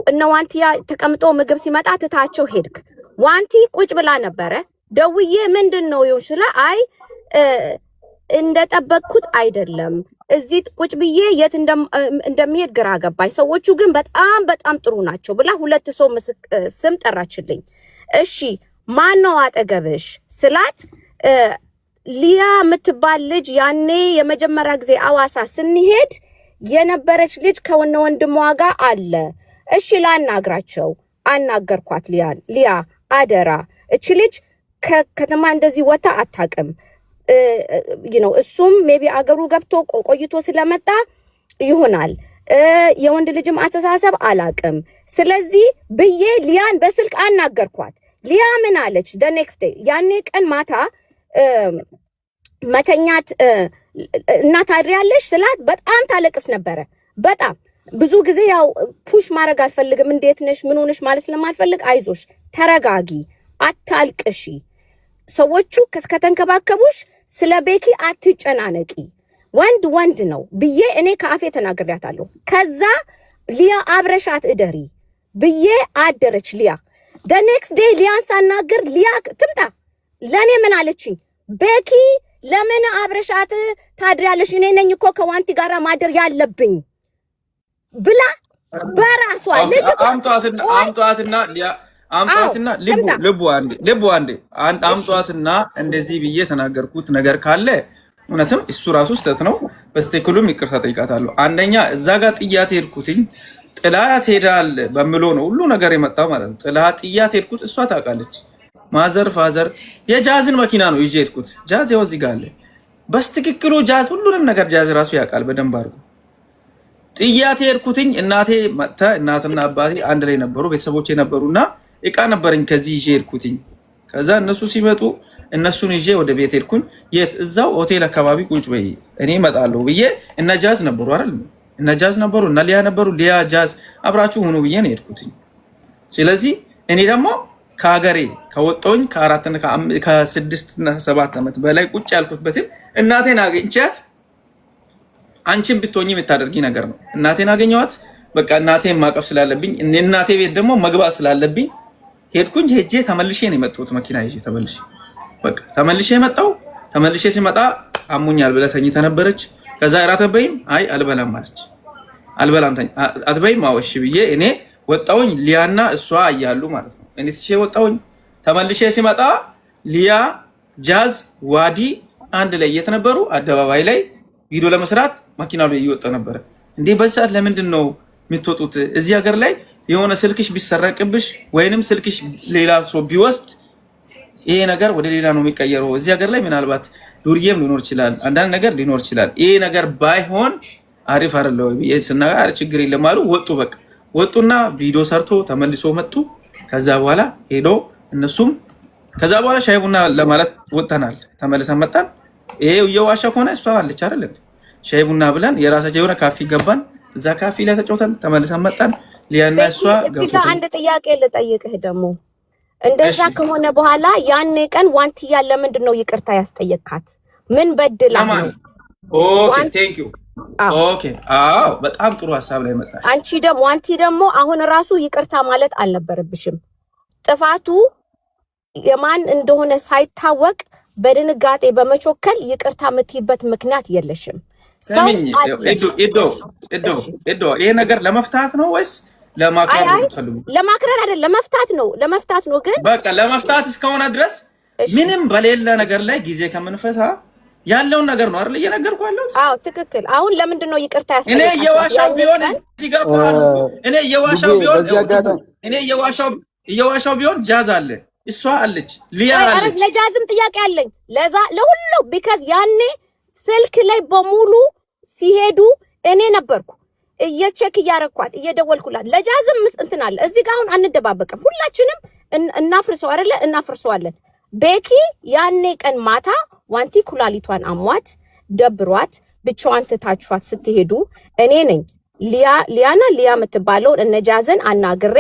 እነ ዋንቲያ ተቀምጦ ምግብ ሲመጣ ትታቸው ሄድክ። ዋንቲ ቁጭ ብላ ነበረ። ደውዬ ምንድን ነው ይሁን ስላ አይ እንደጠበቅኩት አይደለም፣ እዚህ ቁጭ ብዬ የት እንደሚሄድ ግራ ገባኝ። ሰዎቹ ግን በጣም በጣም ጥሩ ናቸው ብላ ሁለት ሰው ስም ጠራችልኝ። እሺ ማን ነው አጠገብሽ ስላት ሊያ የምትባል ልጅ፣ ያኔ የመጀመሪያ ጊዜ አዋሳ ስንሄድ የነበረች ልጅ ከወነ ወንድሟ ጋር አለ። እሺ ላናግራቸው። አናገርኳት ሊያን። ሊያ፣ አደራ፣ እቺ ልጅ ከከተማ እንደዚህ ወታ አታውቅም። እሱም maybe አገሩ ገብቶ ቆይቶ ስለመጣ ይሆናል፣ የወንድ ልጅም አስተሳሰብ አላቅም። ስለዚህ ብዬ ሊያን በስልክ አናገርኳት። ሊያ ምን አለች? The next day ያኔ ቀን ማታ መተኛት እና ታድሪያለሽ ስላት በጣም ታለቅስ ነበረ። በጣም ብዙ ጊዜ ያው push ማድረግ አልፈልግም። እንዴት ነሽ፣ ምን ሆነሽ ማለት ስለማልፈልግ አይዞሽ፣ ተረጋጊ፣ አታልቅሺ፣ ሰዎቹ ከተንከባከቡሽ ስለ ቤኪ አትጨናነቂ፣ ወንድ ወንድ ነው ብዬ እኔ ከአፌ ተናግሬያታለሁ። ከዛ ሊያ አብረሻት እደሪ ብዬ አደረች ሊያ። The next day ሊያን ሳናግር ሊያ ትምጣ ለእኔ ምን አለችኝ? ቤኪ፣ ለምን አብረሻት ታድሪያለሽ? እኔ ነኝ እኮ ከዋንቲ ጋራ ማደር ያለብኝ ብላ በራሷ ልጅቷ አምጧትና ቆይ አምጧትና ሊያ አምጧትና ልቡ ትምጣ። ልቡ አንዴ፣ ልቡ አንዴ፣ አንድ አምጧትና እንደዚህ ብዬ የተናገርኩት ነገር ካለ እውነትም እሱ ራሱ ስህተት ነው። በስትክሉም ይቅርታ ጠይቃታለሁ። አንደኛ እዛ ጋር ጥያት ሄድኩትኝ፣ ጥላት ሄዳል በምሎ ነው ሁሉ ነገር የመጣው ማለት ነው። ጥላ ጥያት ሄድኩት፣ እሷ ታውቃለች። Mother father የጃዝን መኪና ነው ይዤ ሄድኩት። ጃዝ ያው እዚህ ጋር አለ። በስትክክሉ ጃዝ ሁሉንም ነገር ጃዝ ራሱ ያውቃል በደንብ አድርጎ። ጥያት ሄድኩትኝ። እናቴ መጥታ፣ እናትና አባቴ አንድ ላይ ነበሩ፣ ቤተሰቦቼ ነበሩና እቃ ነበረኝ ከዚህ ይዤ ሄድኩትኝ። ከዛ እነሱ ሲመጡ እነሱን ይዤ ወደ ቤት ሄድኩኝ። የት እዛው ሆቴል አካባቢ ቁጭ በይ እኔ እመጣለሁ ብዬ፣ እነ ጃዝ ነበሩ አይደል? እነ ጃዝ ነበሩ፣ እነ ሊያ ነበሩ። ሊያ፣ ጃዝ አብራችሁ ሁኑ ብዬ ነው የሄድኩትኝ። ስለዚህ እኔ ደግሞ ከሀገሬ ከወጣሁኝ ከ4ና ከ6ና 7 ዓመት በላይ ቁጭ ያልኩበትን እናቴን አግኝቻት፣ አንቺን ብትሆኚ የምታደርጊ ነገር ነው። እናቴን አገኘኋት። በቃ እናቴን ማቀፍ ስላለብኝ፣ እናቴ ቤት ደግሞ መግባት ስላለብኝ ሄድኩኝ። ሄጄ ተመልሼ ነው የመጣሁት። መኪና ይዤ ተመልሼ፣ በቃ ተመልሼ መጣሁ። ተመልሼ ሲመጣ አሞኛል ብለህ ተኝተህ ነበረች። ከዛ እራት አትበይም? አይ አልበላም አለች። አልበላም አትበይም? አዎ እሺ ብዬ እኔ ወጣሁኝ። ሊያና እሷ እያሉ ማለት ነው። እኔ ትቼ ወጣሁኝ። ተመልሼ ሲመጣ ሊያ ጃዝ ዋዲ አንድ ላይ የት ነበሩ? አደባባይ ላይ ቪዲዮ ለመስራት መኪና ላይ እየወጣ ነበረ። እንዴ በዚህ ሰዓት ለምንድን ነው የምትወጡት? እዚህ ሀገር ላይ የሆነ ስልክሽ ቢሰረቅብሽ ወይንም ስልክሽ ሌላ ሰው ቢወስድ ይሄ ነገር ወደ ሌላ ነው የሚቀየረው። እዚህ ሀገር ላይ ምናልባት ዱርዬም ሊኖር ይችላል፣ አንዳንድ ነገር ሊኖር ይችላል። ይሄ ነገር ባይሆን አሪፍ አይደለ ወይ ብዬ ስናገር ኧረ ችግር የለም አሉ። ወጡ። በቃ ወጡና ቪዲዮ ሰርቶ ተመልሶ መጡ። ከዛ በኋላ ሄዶ እነሱም ከዛ በኋላ ሻይ ቡና ለማለት ወጥተናል። ተመልሰን መጣን። ይሄ እየዋሻ ከሆነ እሷ አለች አይደል እንዴ? ሻይ ቡና ብለን የራሳቸው የሆነ ካፌ ገባን። እዛ ካፌ ላይ ተጫውተን ተመልሰን መጣን። ሊያና ቤኪ እሷ እዚህ ገብቶ ጋር አንድ ጥያቄ ልጠይቅህ ደግሞ እንደዛ እሺ ከሆነ በኋላ ያን ቀን ዋንትያ ለምንድን ነው ይቅርታ ያስጠየቅካት? ምን በድላህ ለማን? ነው? Okay ዋን Thank you። አዎ Okay አዎ፣ በጣም ጥሩ ሀሳብ ላይ መጣሽ። አንቺ ደግሞ ዋንቲ ደግሞ አሁን ራሱ ይቅርታ ማለት አልነበረብሽም። ጥፋቱ የማን እንደሆነ ሳይታወቅ በድንጋጤ በመቾከል ይቅርታ የምትይበት ምክንያት የለሽም። ሰው ስሚኝ አለሽ። ኤዶ ኤዶ ኤዶ እሺ ኤዶ፣ ይሄ ነገር ለመፍታት ነው ወይስ አይ ለማክረር ነው አይ የምትፈልጉት? ለማክረር አይደለም፣ ለመፍታት ነው፣ ለመፍታት ነው። ግን በቃ ለመፍታት እስከሆነ ድረስ እሺ ምንም በሌለ ነገር ላይ ጊዜ ከምንፈታ ያለውን ነገር ነው አይደል እየነገርኩ ያለሁት። አዎ ትክክል። አሁን ለምንድን ነው ይቅርታ እኔ ያስጠየቃቻት? እየዋሻው ያን ቢሆን ቀን እዚህ ጋር እኮ አሉ እኮ። እኔ እየዋሻው ቡጌ ቢሆን በዚህ ይኸው ድቡ አጋጣሚ እኔ እየዋሻው ቢሆን ጃዝ አለ፣ እሷ አለች፣ ሊያ ቆይ ኧረ አለች። ለጃዝም ጥያቄ አለኝ፣ ለዛ ለሁሉ because ያኔ ስልክ ላይ በሙሉ ሲሄዱ እኔ ነበርኩ እየ check እያረኳት እየደወልኩላት። ለጃዝም እንትን አለ እዚህ ጋር አሁን አንደባበቅም፣ ሁላችንም እናፍርሰው አይደለ? እናፍርሰዋለን። ቤኪ ያኔ ቀን ማታ ዋንቲ ኩላሊቷን አሟት ደብሯት ብቻዋን ትታችኋት ስትሄዱ እኔ ነኝ ሊያ ሊያና ሊያ የምትባለውን እነ ጃዝን አናግሬ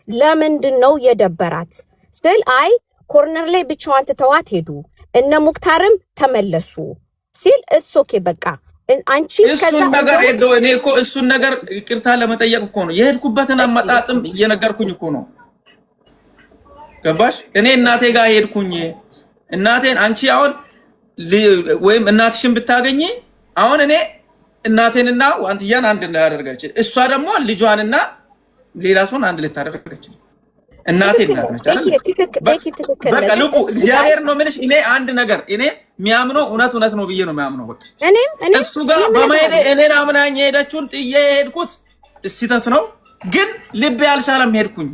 ለምንድን ነው የደበራት ስል አይ corner ላይ ብቻዋን ትተዋት ሄዱ፣ እነ ሙክታርም ተመለሱ ሲል it's okay በቃ አንቺ እስከዛ እሱን ነገር እንደውም ሄዶ እኔ እኮ እሱን ነገር ይቅርታ ለመጠየቅ እኮ ነው የሄድኩበትን እሺ አመጣጥም እየነገርኩኝ እኮ ነው። ገባሽ? እኔ እናቴ ጋር ሄድኩኝ። እናቴን አንቺ አሁን ወይም እናትሽን ብታገኚ አሁን እኔ እናቴንና ዋንትያን አንድ እንዳያደርጋች እሷ ደግሞ ልጇንና ሌላ ሰውን አንድ ልታደርግ እናቴ ትክክል እናት ነህ ነች ቤኪ፣ አይደል? ትክክል ቤኪ፣ ትክክል በቃ ነህ። ግን ልቡ እዚህ ላይ እግዚአብሔር ነው የምልሽ። እኔ አንድ ነገር እኔ የሚያምነው እውነት እውነት ነው ብዬ ነው የሚያምነው። በቃ እኔም እሱ ጋር እኔም በመሄዴ እነግርሃለሁ። እኔን አምናኝ የሄደችውን ጥዬ የሄድኩት ስህተት ነው፣ ግን ልቤ አልቻለም፣ ሄድኩኝ።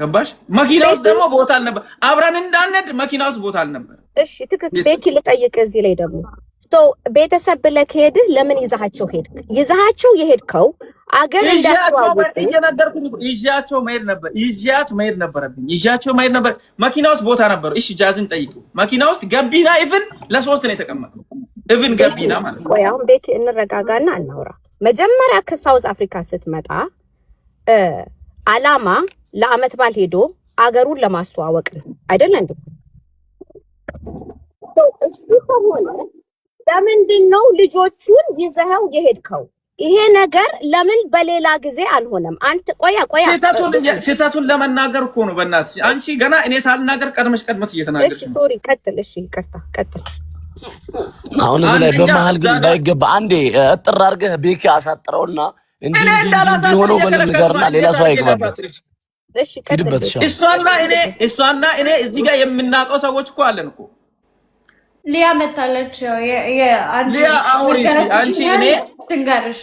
ገባሽ? መኪና ውስጥ ቤኪ ደግሞ ቦታ አልነበር፣ አብረን እንዳንሄድ መኪና ውስጥ ቦታ አልነበር። እሺ ትክክል ቤኪ፣ ልጠይቅ እዚህ ላይ ደግሞ so ቤተሰብ ብለህ ከሄድህ ለምን ይዛሃቸው ሄድክ? ይዛሃቸው የሄድከው አገር ይዣቸው እንዲያስተዋውቁ እየነገርኩኝ እኮ ይዣቸው መሄድ ነበር፣ ይዣት መሄድ ነበረብኝ። ይዣቸው መሄድ ነበር። መኪና ውስጥ ቦታ ነበሩ። እሺ ጃዝን ጠይቂው። መኪና ውስጥ ገቢና even ለሶስት ነው የተቀመጥነው። Even ቤኪ ገቢና ማለት ነው። ቆይ አሁን ቤኪ እንረጋጋና እናውራ። መጀመሪያ ከ South Africa ስትመጣ አላማ ለአመት በዓል ሄዶ አገሩን ለማስተዋወቅ ነው አይደለ እንዴ? እሱ ከሆነ ለምንድን ነው ልጆቹን ይዘኸው የሄድከው? ይሄ ነገር ለምን በሌላ ጊዜ አልሆነም? አንተ ቆያ ቆያ ስህተቱን ለመናገር እኮ ነው። በእናትሽ አንቺ ገና እኔ ሳልናገር ቀድመሽ ቀድመሽ እሺ እየተናገርሽ ነው። Sorry፣ ቀጥል። እሺ ይቅርታ፣ ቀጥል። አሁን እዚህ ላይ አንደኛ በመሀል እዛ ግን ጋር ባይገባ አንዴ እጥር አድርገህ ቤኪ አሳጥረውና እንዲህ እኔ እንዲህ እንዲህ እንዳላሳጥር እንዲህ ሆነው በል እየከለከልኩ ንገርና ሌላ እንዴት ሰው አድርጌ አይግባበት። ላሳጥርሽ? እሺ ቀጥል ሂድበት ቤኪ። ሻ እሷና እኔ እዚህ ጋር የምናውቀው ሰዎች እኮ አለን እኮ። ሊያ መታለች። አንቺ ሊያ አውሪ እስኪ አንቺ እኔ ትንገርሽ።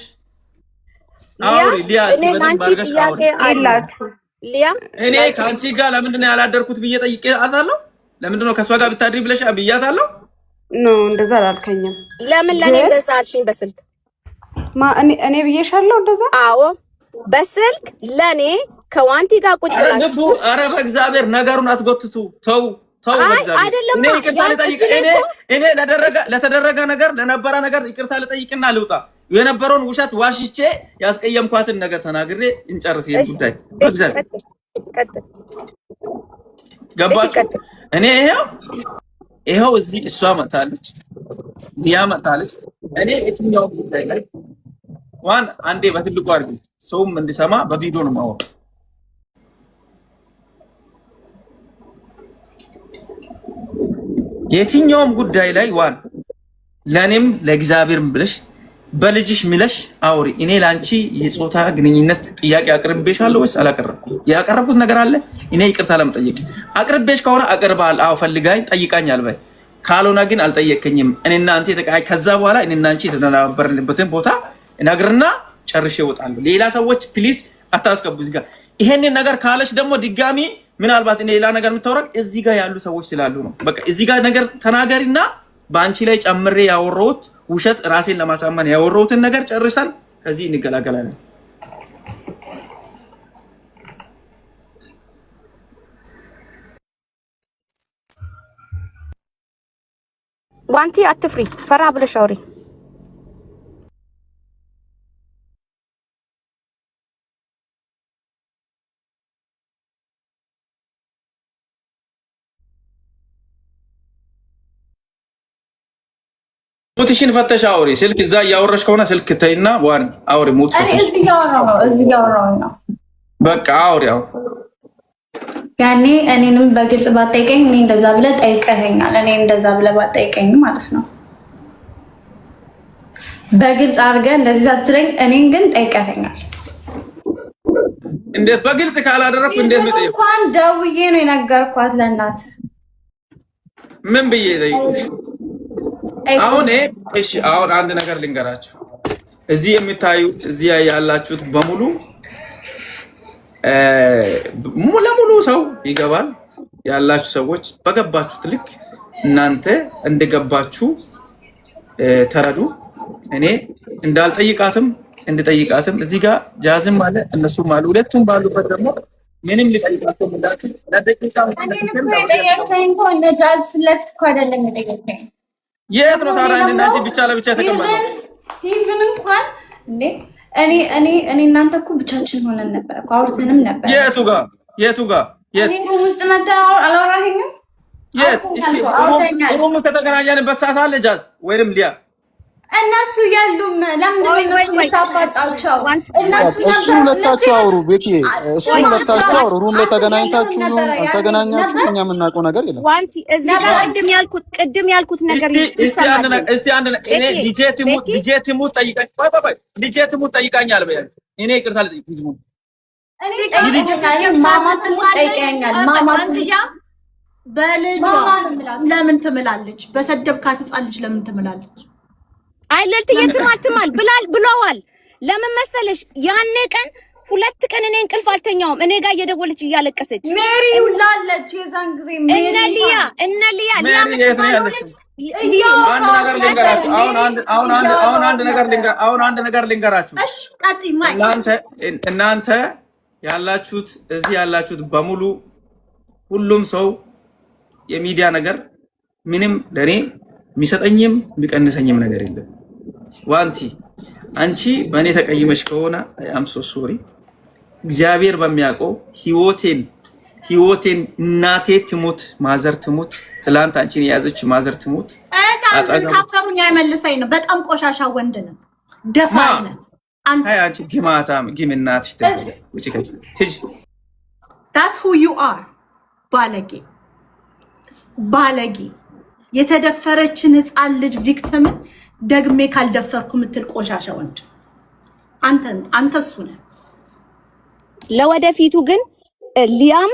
ሊያ አውሪ ሊያ እስኪ እኔ በደንብ ለአንቺ አድርገሽ ጥያቄ አውሪ። አለኝ። የላችሁ ሊያ እኔ ለአንቺ ከአንቺ ጋር ለምንድን ነው ያላደርኩት ብዬ ጠይቄ አታለሁ። ለምንድን ነው ከእሷ ጋር ብታድሪ ብለሽ ብያታለሁ። No እንደዛ አላልከኝም። ለምን ለእኔ ግን እንደዛ አልሽኝ በስልክ? ማ እኔ ብዬሻለሁ እንደዛ። አዎ በስልክ ለእኔ ከዋንቲ ጋር ቁጭ ኧረ ልቡ ብላችሁ ኧረ በእግዚአብሔር ነገሩን አትጎትቱ። ተው ተው፣ አይ በእግዚአብሔር አይደለማ እኔ ይቅርታ ያን ልጠይቅ እዚህ ላይ እኔ እኮ እኔ ለተደረገ ነገር ለነበረ ነገር ይቅርታ ልጠይቅና ልውጣ። የነበረውን ውሸት ዋሽቼ ያስቀየምኳትን ነገር ተናግሬ እንጨርስ ይሄን እሺ ጉዳይ። ቤኪ በእግዚአብሔር ቀጥል፣ ቀጥል ቤኪ ገባችሁ? ቀጥል። እኔ ይኸው እዚህ እሷ መጥታለች፣ ሊያ መጥታለች። እኔ የትኛው ጉዳይ ላይ ዋን አንዴ በትልቁ አድርጊ ሰውም እንዲሰማ በቪዲዮ ነው የማወራው። የትኛውም ጉዳይ ላይ ዋን ለእኔም ለእግዚአብሔርም ብለሽ በልጅሽ ምለሽ አውሪ። እኔ ለአንቺ የጾታ ግንኙነት ጥያቄ አቅርቤሻለሁ ወይስ አላቀረብኩም? ያቀረብኩት ነገር አለ? እኔ ይቅርታ ለመጠየቅ አቅርቤሽ ከሆነ አቅርባል። አዎ ፈልጋኝ ጠይቃኛል በይ። ካልሆነ ግን አልጠየቅከኝም። እኔና አንተ ከዛ በኋላ እኔና አንቺ የተደናበርንበትን ቦታ እነግርና ጨርሼ እወጣለሁ። ሌላ ሰዎች please አታስገቡ እዚህ ጋር። ይሄንን ነገር ካለሽ ደግሞ ድጋሚ ምናልባት እኔ ሌላ ነገር የምታወራው እዚህ ጋር ያሉ ሰዎች ስላሉ ነው። በቃ እዚህ ጋር ነገር ተናገሪና በአንቺ ላይ ጨምሬ ያወራሁት ውሸት ራሴን ለማሳመን ያወራሁትን ነገር ጨርሰን ከዚህ እንገላገላለን። ዋንቲ አትፍሪ፣ ፈራ ብለሽ አውሪ። Mute ሽን ፈተሽ አውሪ። ስልክ እዛ እያወራሽ ከሆነ ስልክ ተይና ዋን አውሪ። Mute እኔ ፈተሽ እዚህ እያወራሁ ነው፣ እዚህ እያወራሁ ነው። በቃ አውሪ። አሁን ያኔ እኔንም በግልጽ ባጠይቀኝ እኔ እንደዛ ብለህ ጠይቀኸኛል። እኔ እንደዛ ብለህ ባጠይቀኝ ማለት ነው በግልጽ አድርገህ እንደዚህ ሳትለኝ እኔን ግን ጠይቀኸኛል። እንዴት በግልጽ ካላደረኩ እንዴት ነው የጠየኩት? እንኳን ደውዬ ነው የነገርኳት ለእናት። ምን ብዬ ጠይቁት? አሁን እሺ፣ አሁን አንድ ነገር ልንገራችሁ። እዚህ የምታዩት እዚህ ያላችሁት በሙሉ ለሙሉ ሰው ይገባል። ያላችሁ ሰዎች በገባችሁት ልክ እናንተ እንደገባችሁ ተረዱ። እኔ እንዳልጠይቃትም እንድጠይቃትም እዚህ ጋር ጃዝም አለ እነሱም አሉ። ሁለቱም ባሉበት ደግሞ ምንም ሊጠይቃቸው እንዳልችል ለደቂቃ እኔን እኮ የጠየቀኝ እኮ እነ ጃዝ ፊት ለፊት እኮ አይደለም የጠየቀኝ። የት ነው ታዲያ? እኔና አንቺ ብቻ ለብቻ የተቀመጥነው Even እንኳን እንዴ እኔ እኔ እኔ እናንተ እኮ ብቻችን ሆነን ነበር እኮ አውርተንም ነበር። የቱ ጋር የቱ ጋር የት እኔ room ውስጥ መተህ አላወራኸኝም? የት እስቲ room ውስጥ ከተገናኘንበት ሰዓት አለ ጃዝ ወይንም ሊያ እነሱ የሉም። ለምንድን ነው እነሱ የምታባጣቸው? እነሱ እሱ ሁለታችሁ አውሩ ቤኪ፣ እሱ ሁለታችሁ አውሩ። Room ላይ ተገናኝታችሁ ይሁን አልተገናኛችሁ እኛ የምናውቀው ነገር የለም። ዋንቲ እዚህ ጋር ቅድም ያልኩት ነገር እስቲ አንድ ነገር እስቲ አንድ ነገር እኔ ልጄ ትሙት ልጄ ትሙት ጠይቃኝ፣ ቆይ ቆይ ቆይ፣ ልጄ ትሙት ጠይቃኛል በያል። እኔ ይቅርታ ልጠይቅ ህዝቡን። እኔ ጠይቀኛል። ማማ ትሙት ጠይቀኛል። ማማ በልጇ ለምን ትምላለች? በሰደብካት ህፃን ልጅ ለምን ትምላለች? አይ ልዕልትዬ ትማል ትማል ብላል ብለዋል። ለምን መሰለሽ ያኔ ቀን 2 ቀን እኔ እንቅልፍ አልተኛውም። እኔ ጋር እየደወለች እያለቀሰች ሜሪ ሁላ አለች የዛን ጊዜ ሜሪ እነ ሊያ እነ ሊያ ሊያ ሜሪ የት ነው የምትባለው ያለችው? ልጅ አንድ ነገር ልንገራችሁ። አሁን አንድ አሁን አንድ አሁን አንድ ነገር ልንገር አሁን አንድ ነገር ልንገራችሁ። እሺ ቀጥይ ማይ። እናንተ ያላችሁት እዚህ ያላችሁት በሙሉ ሁሉም ሰው የሚዲያ ነገር ምንም ለኔ የሚሰጠኝም የሚቀንሰኝም ነገር የለም። ዋንቲ አንቺ በእኔ ተቀይመሽ ከሆነ I'm so sorry። እግዚአብሔር በሚያውቀው ህይወቴን ህይወቴን እናቴ ትሙት mother ትሙት፣ ትላንት አንቺን የያዘች mother ትሙት። ካፈሩኝ አይመልሰኝ ነው። በጣም ቆሻሻ ወንድ ነህ፣ ደፋሪ ነህ አንተ። አይ አንቺ ግማታም ግም እናትሽ ትበል። ውጪ ከዚህ ሂጂ። That's who you are። ባለጌ ባለጌ። የተደፈረችን ህፃን ልጅ victim ን ደግሜ ካልደፈርኩ የምትል ቆሻሻ ወንድ አንተ አንተ እሱ ነህ። ለወደፊቱ ግን ሊያም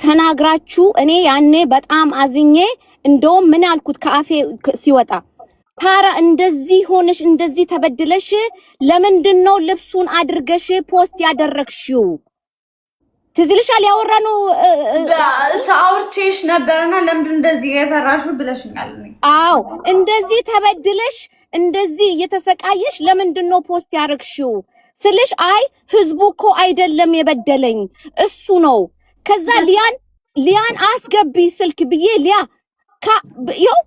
ተናግራችሁ እኔ ያኔ በጣም አዝኜ እንደውም ምን አልኩት ከአፌ ሲወጣ ታራ እንደዚህ ሆነሽ እንደዚህ ተበድለሽ ለምንድን ነው ልብሱን አድርገሽ post ያደረግሽው? ትዝ ይልሻል ያወራነው? አውርቼሽ ነበረና ለምንድን እንደዚህ የሰራሽው ብለሽኛል። አዎ እንደዚህ ተበድለሽ እንደዚህ እየተሰቃየሽ ለምንድን ነው post ያደረግሽው ስልሽ፣ አይ ህዝቡ እኮ አይደለም የበደለኝ እሱ ነው። ከዛ ሊያን አስገቢ ስልክ ብዬ ሊያ ይኸው።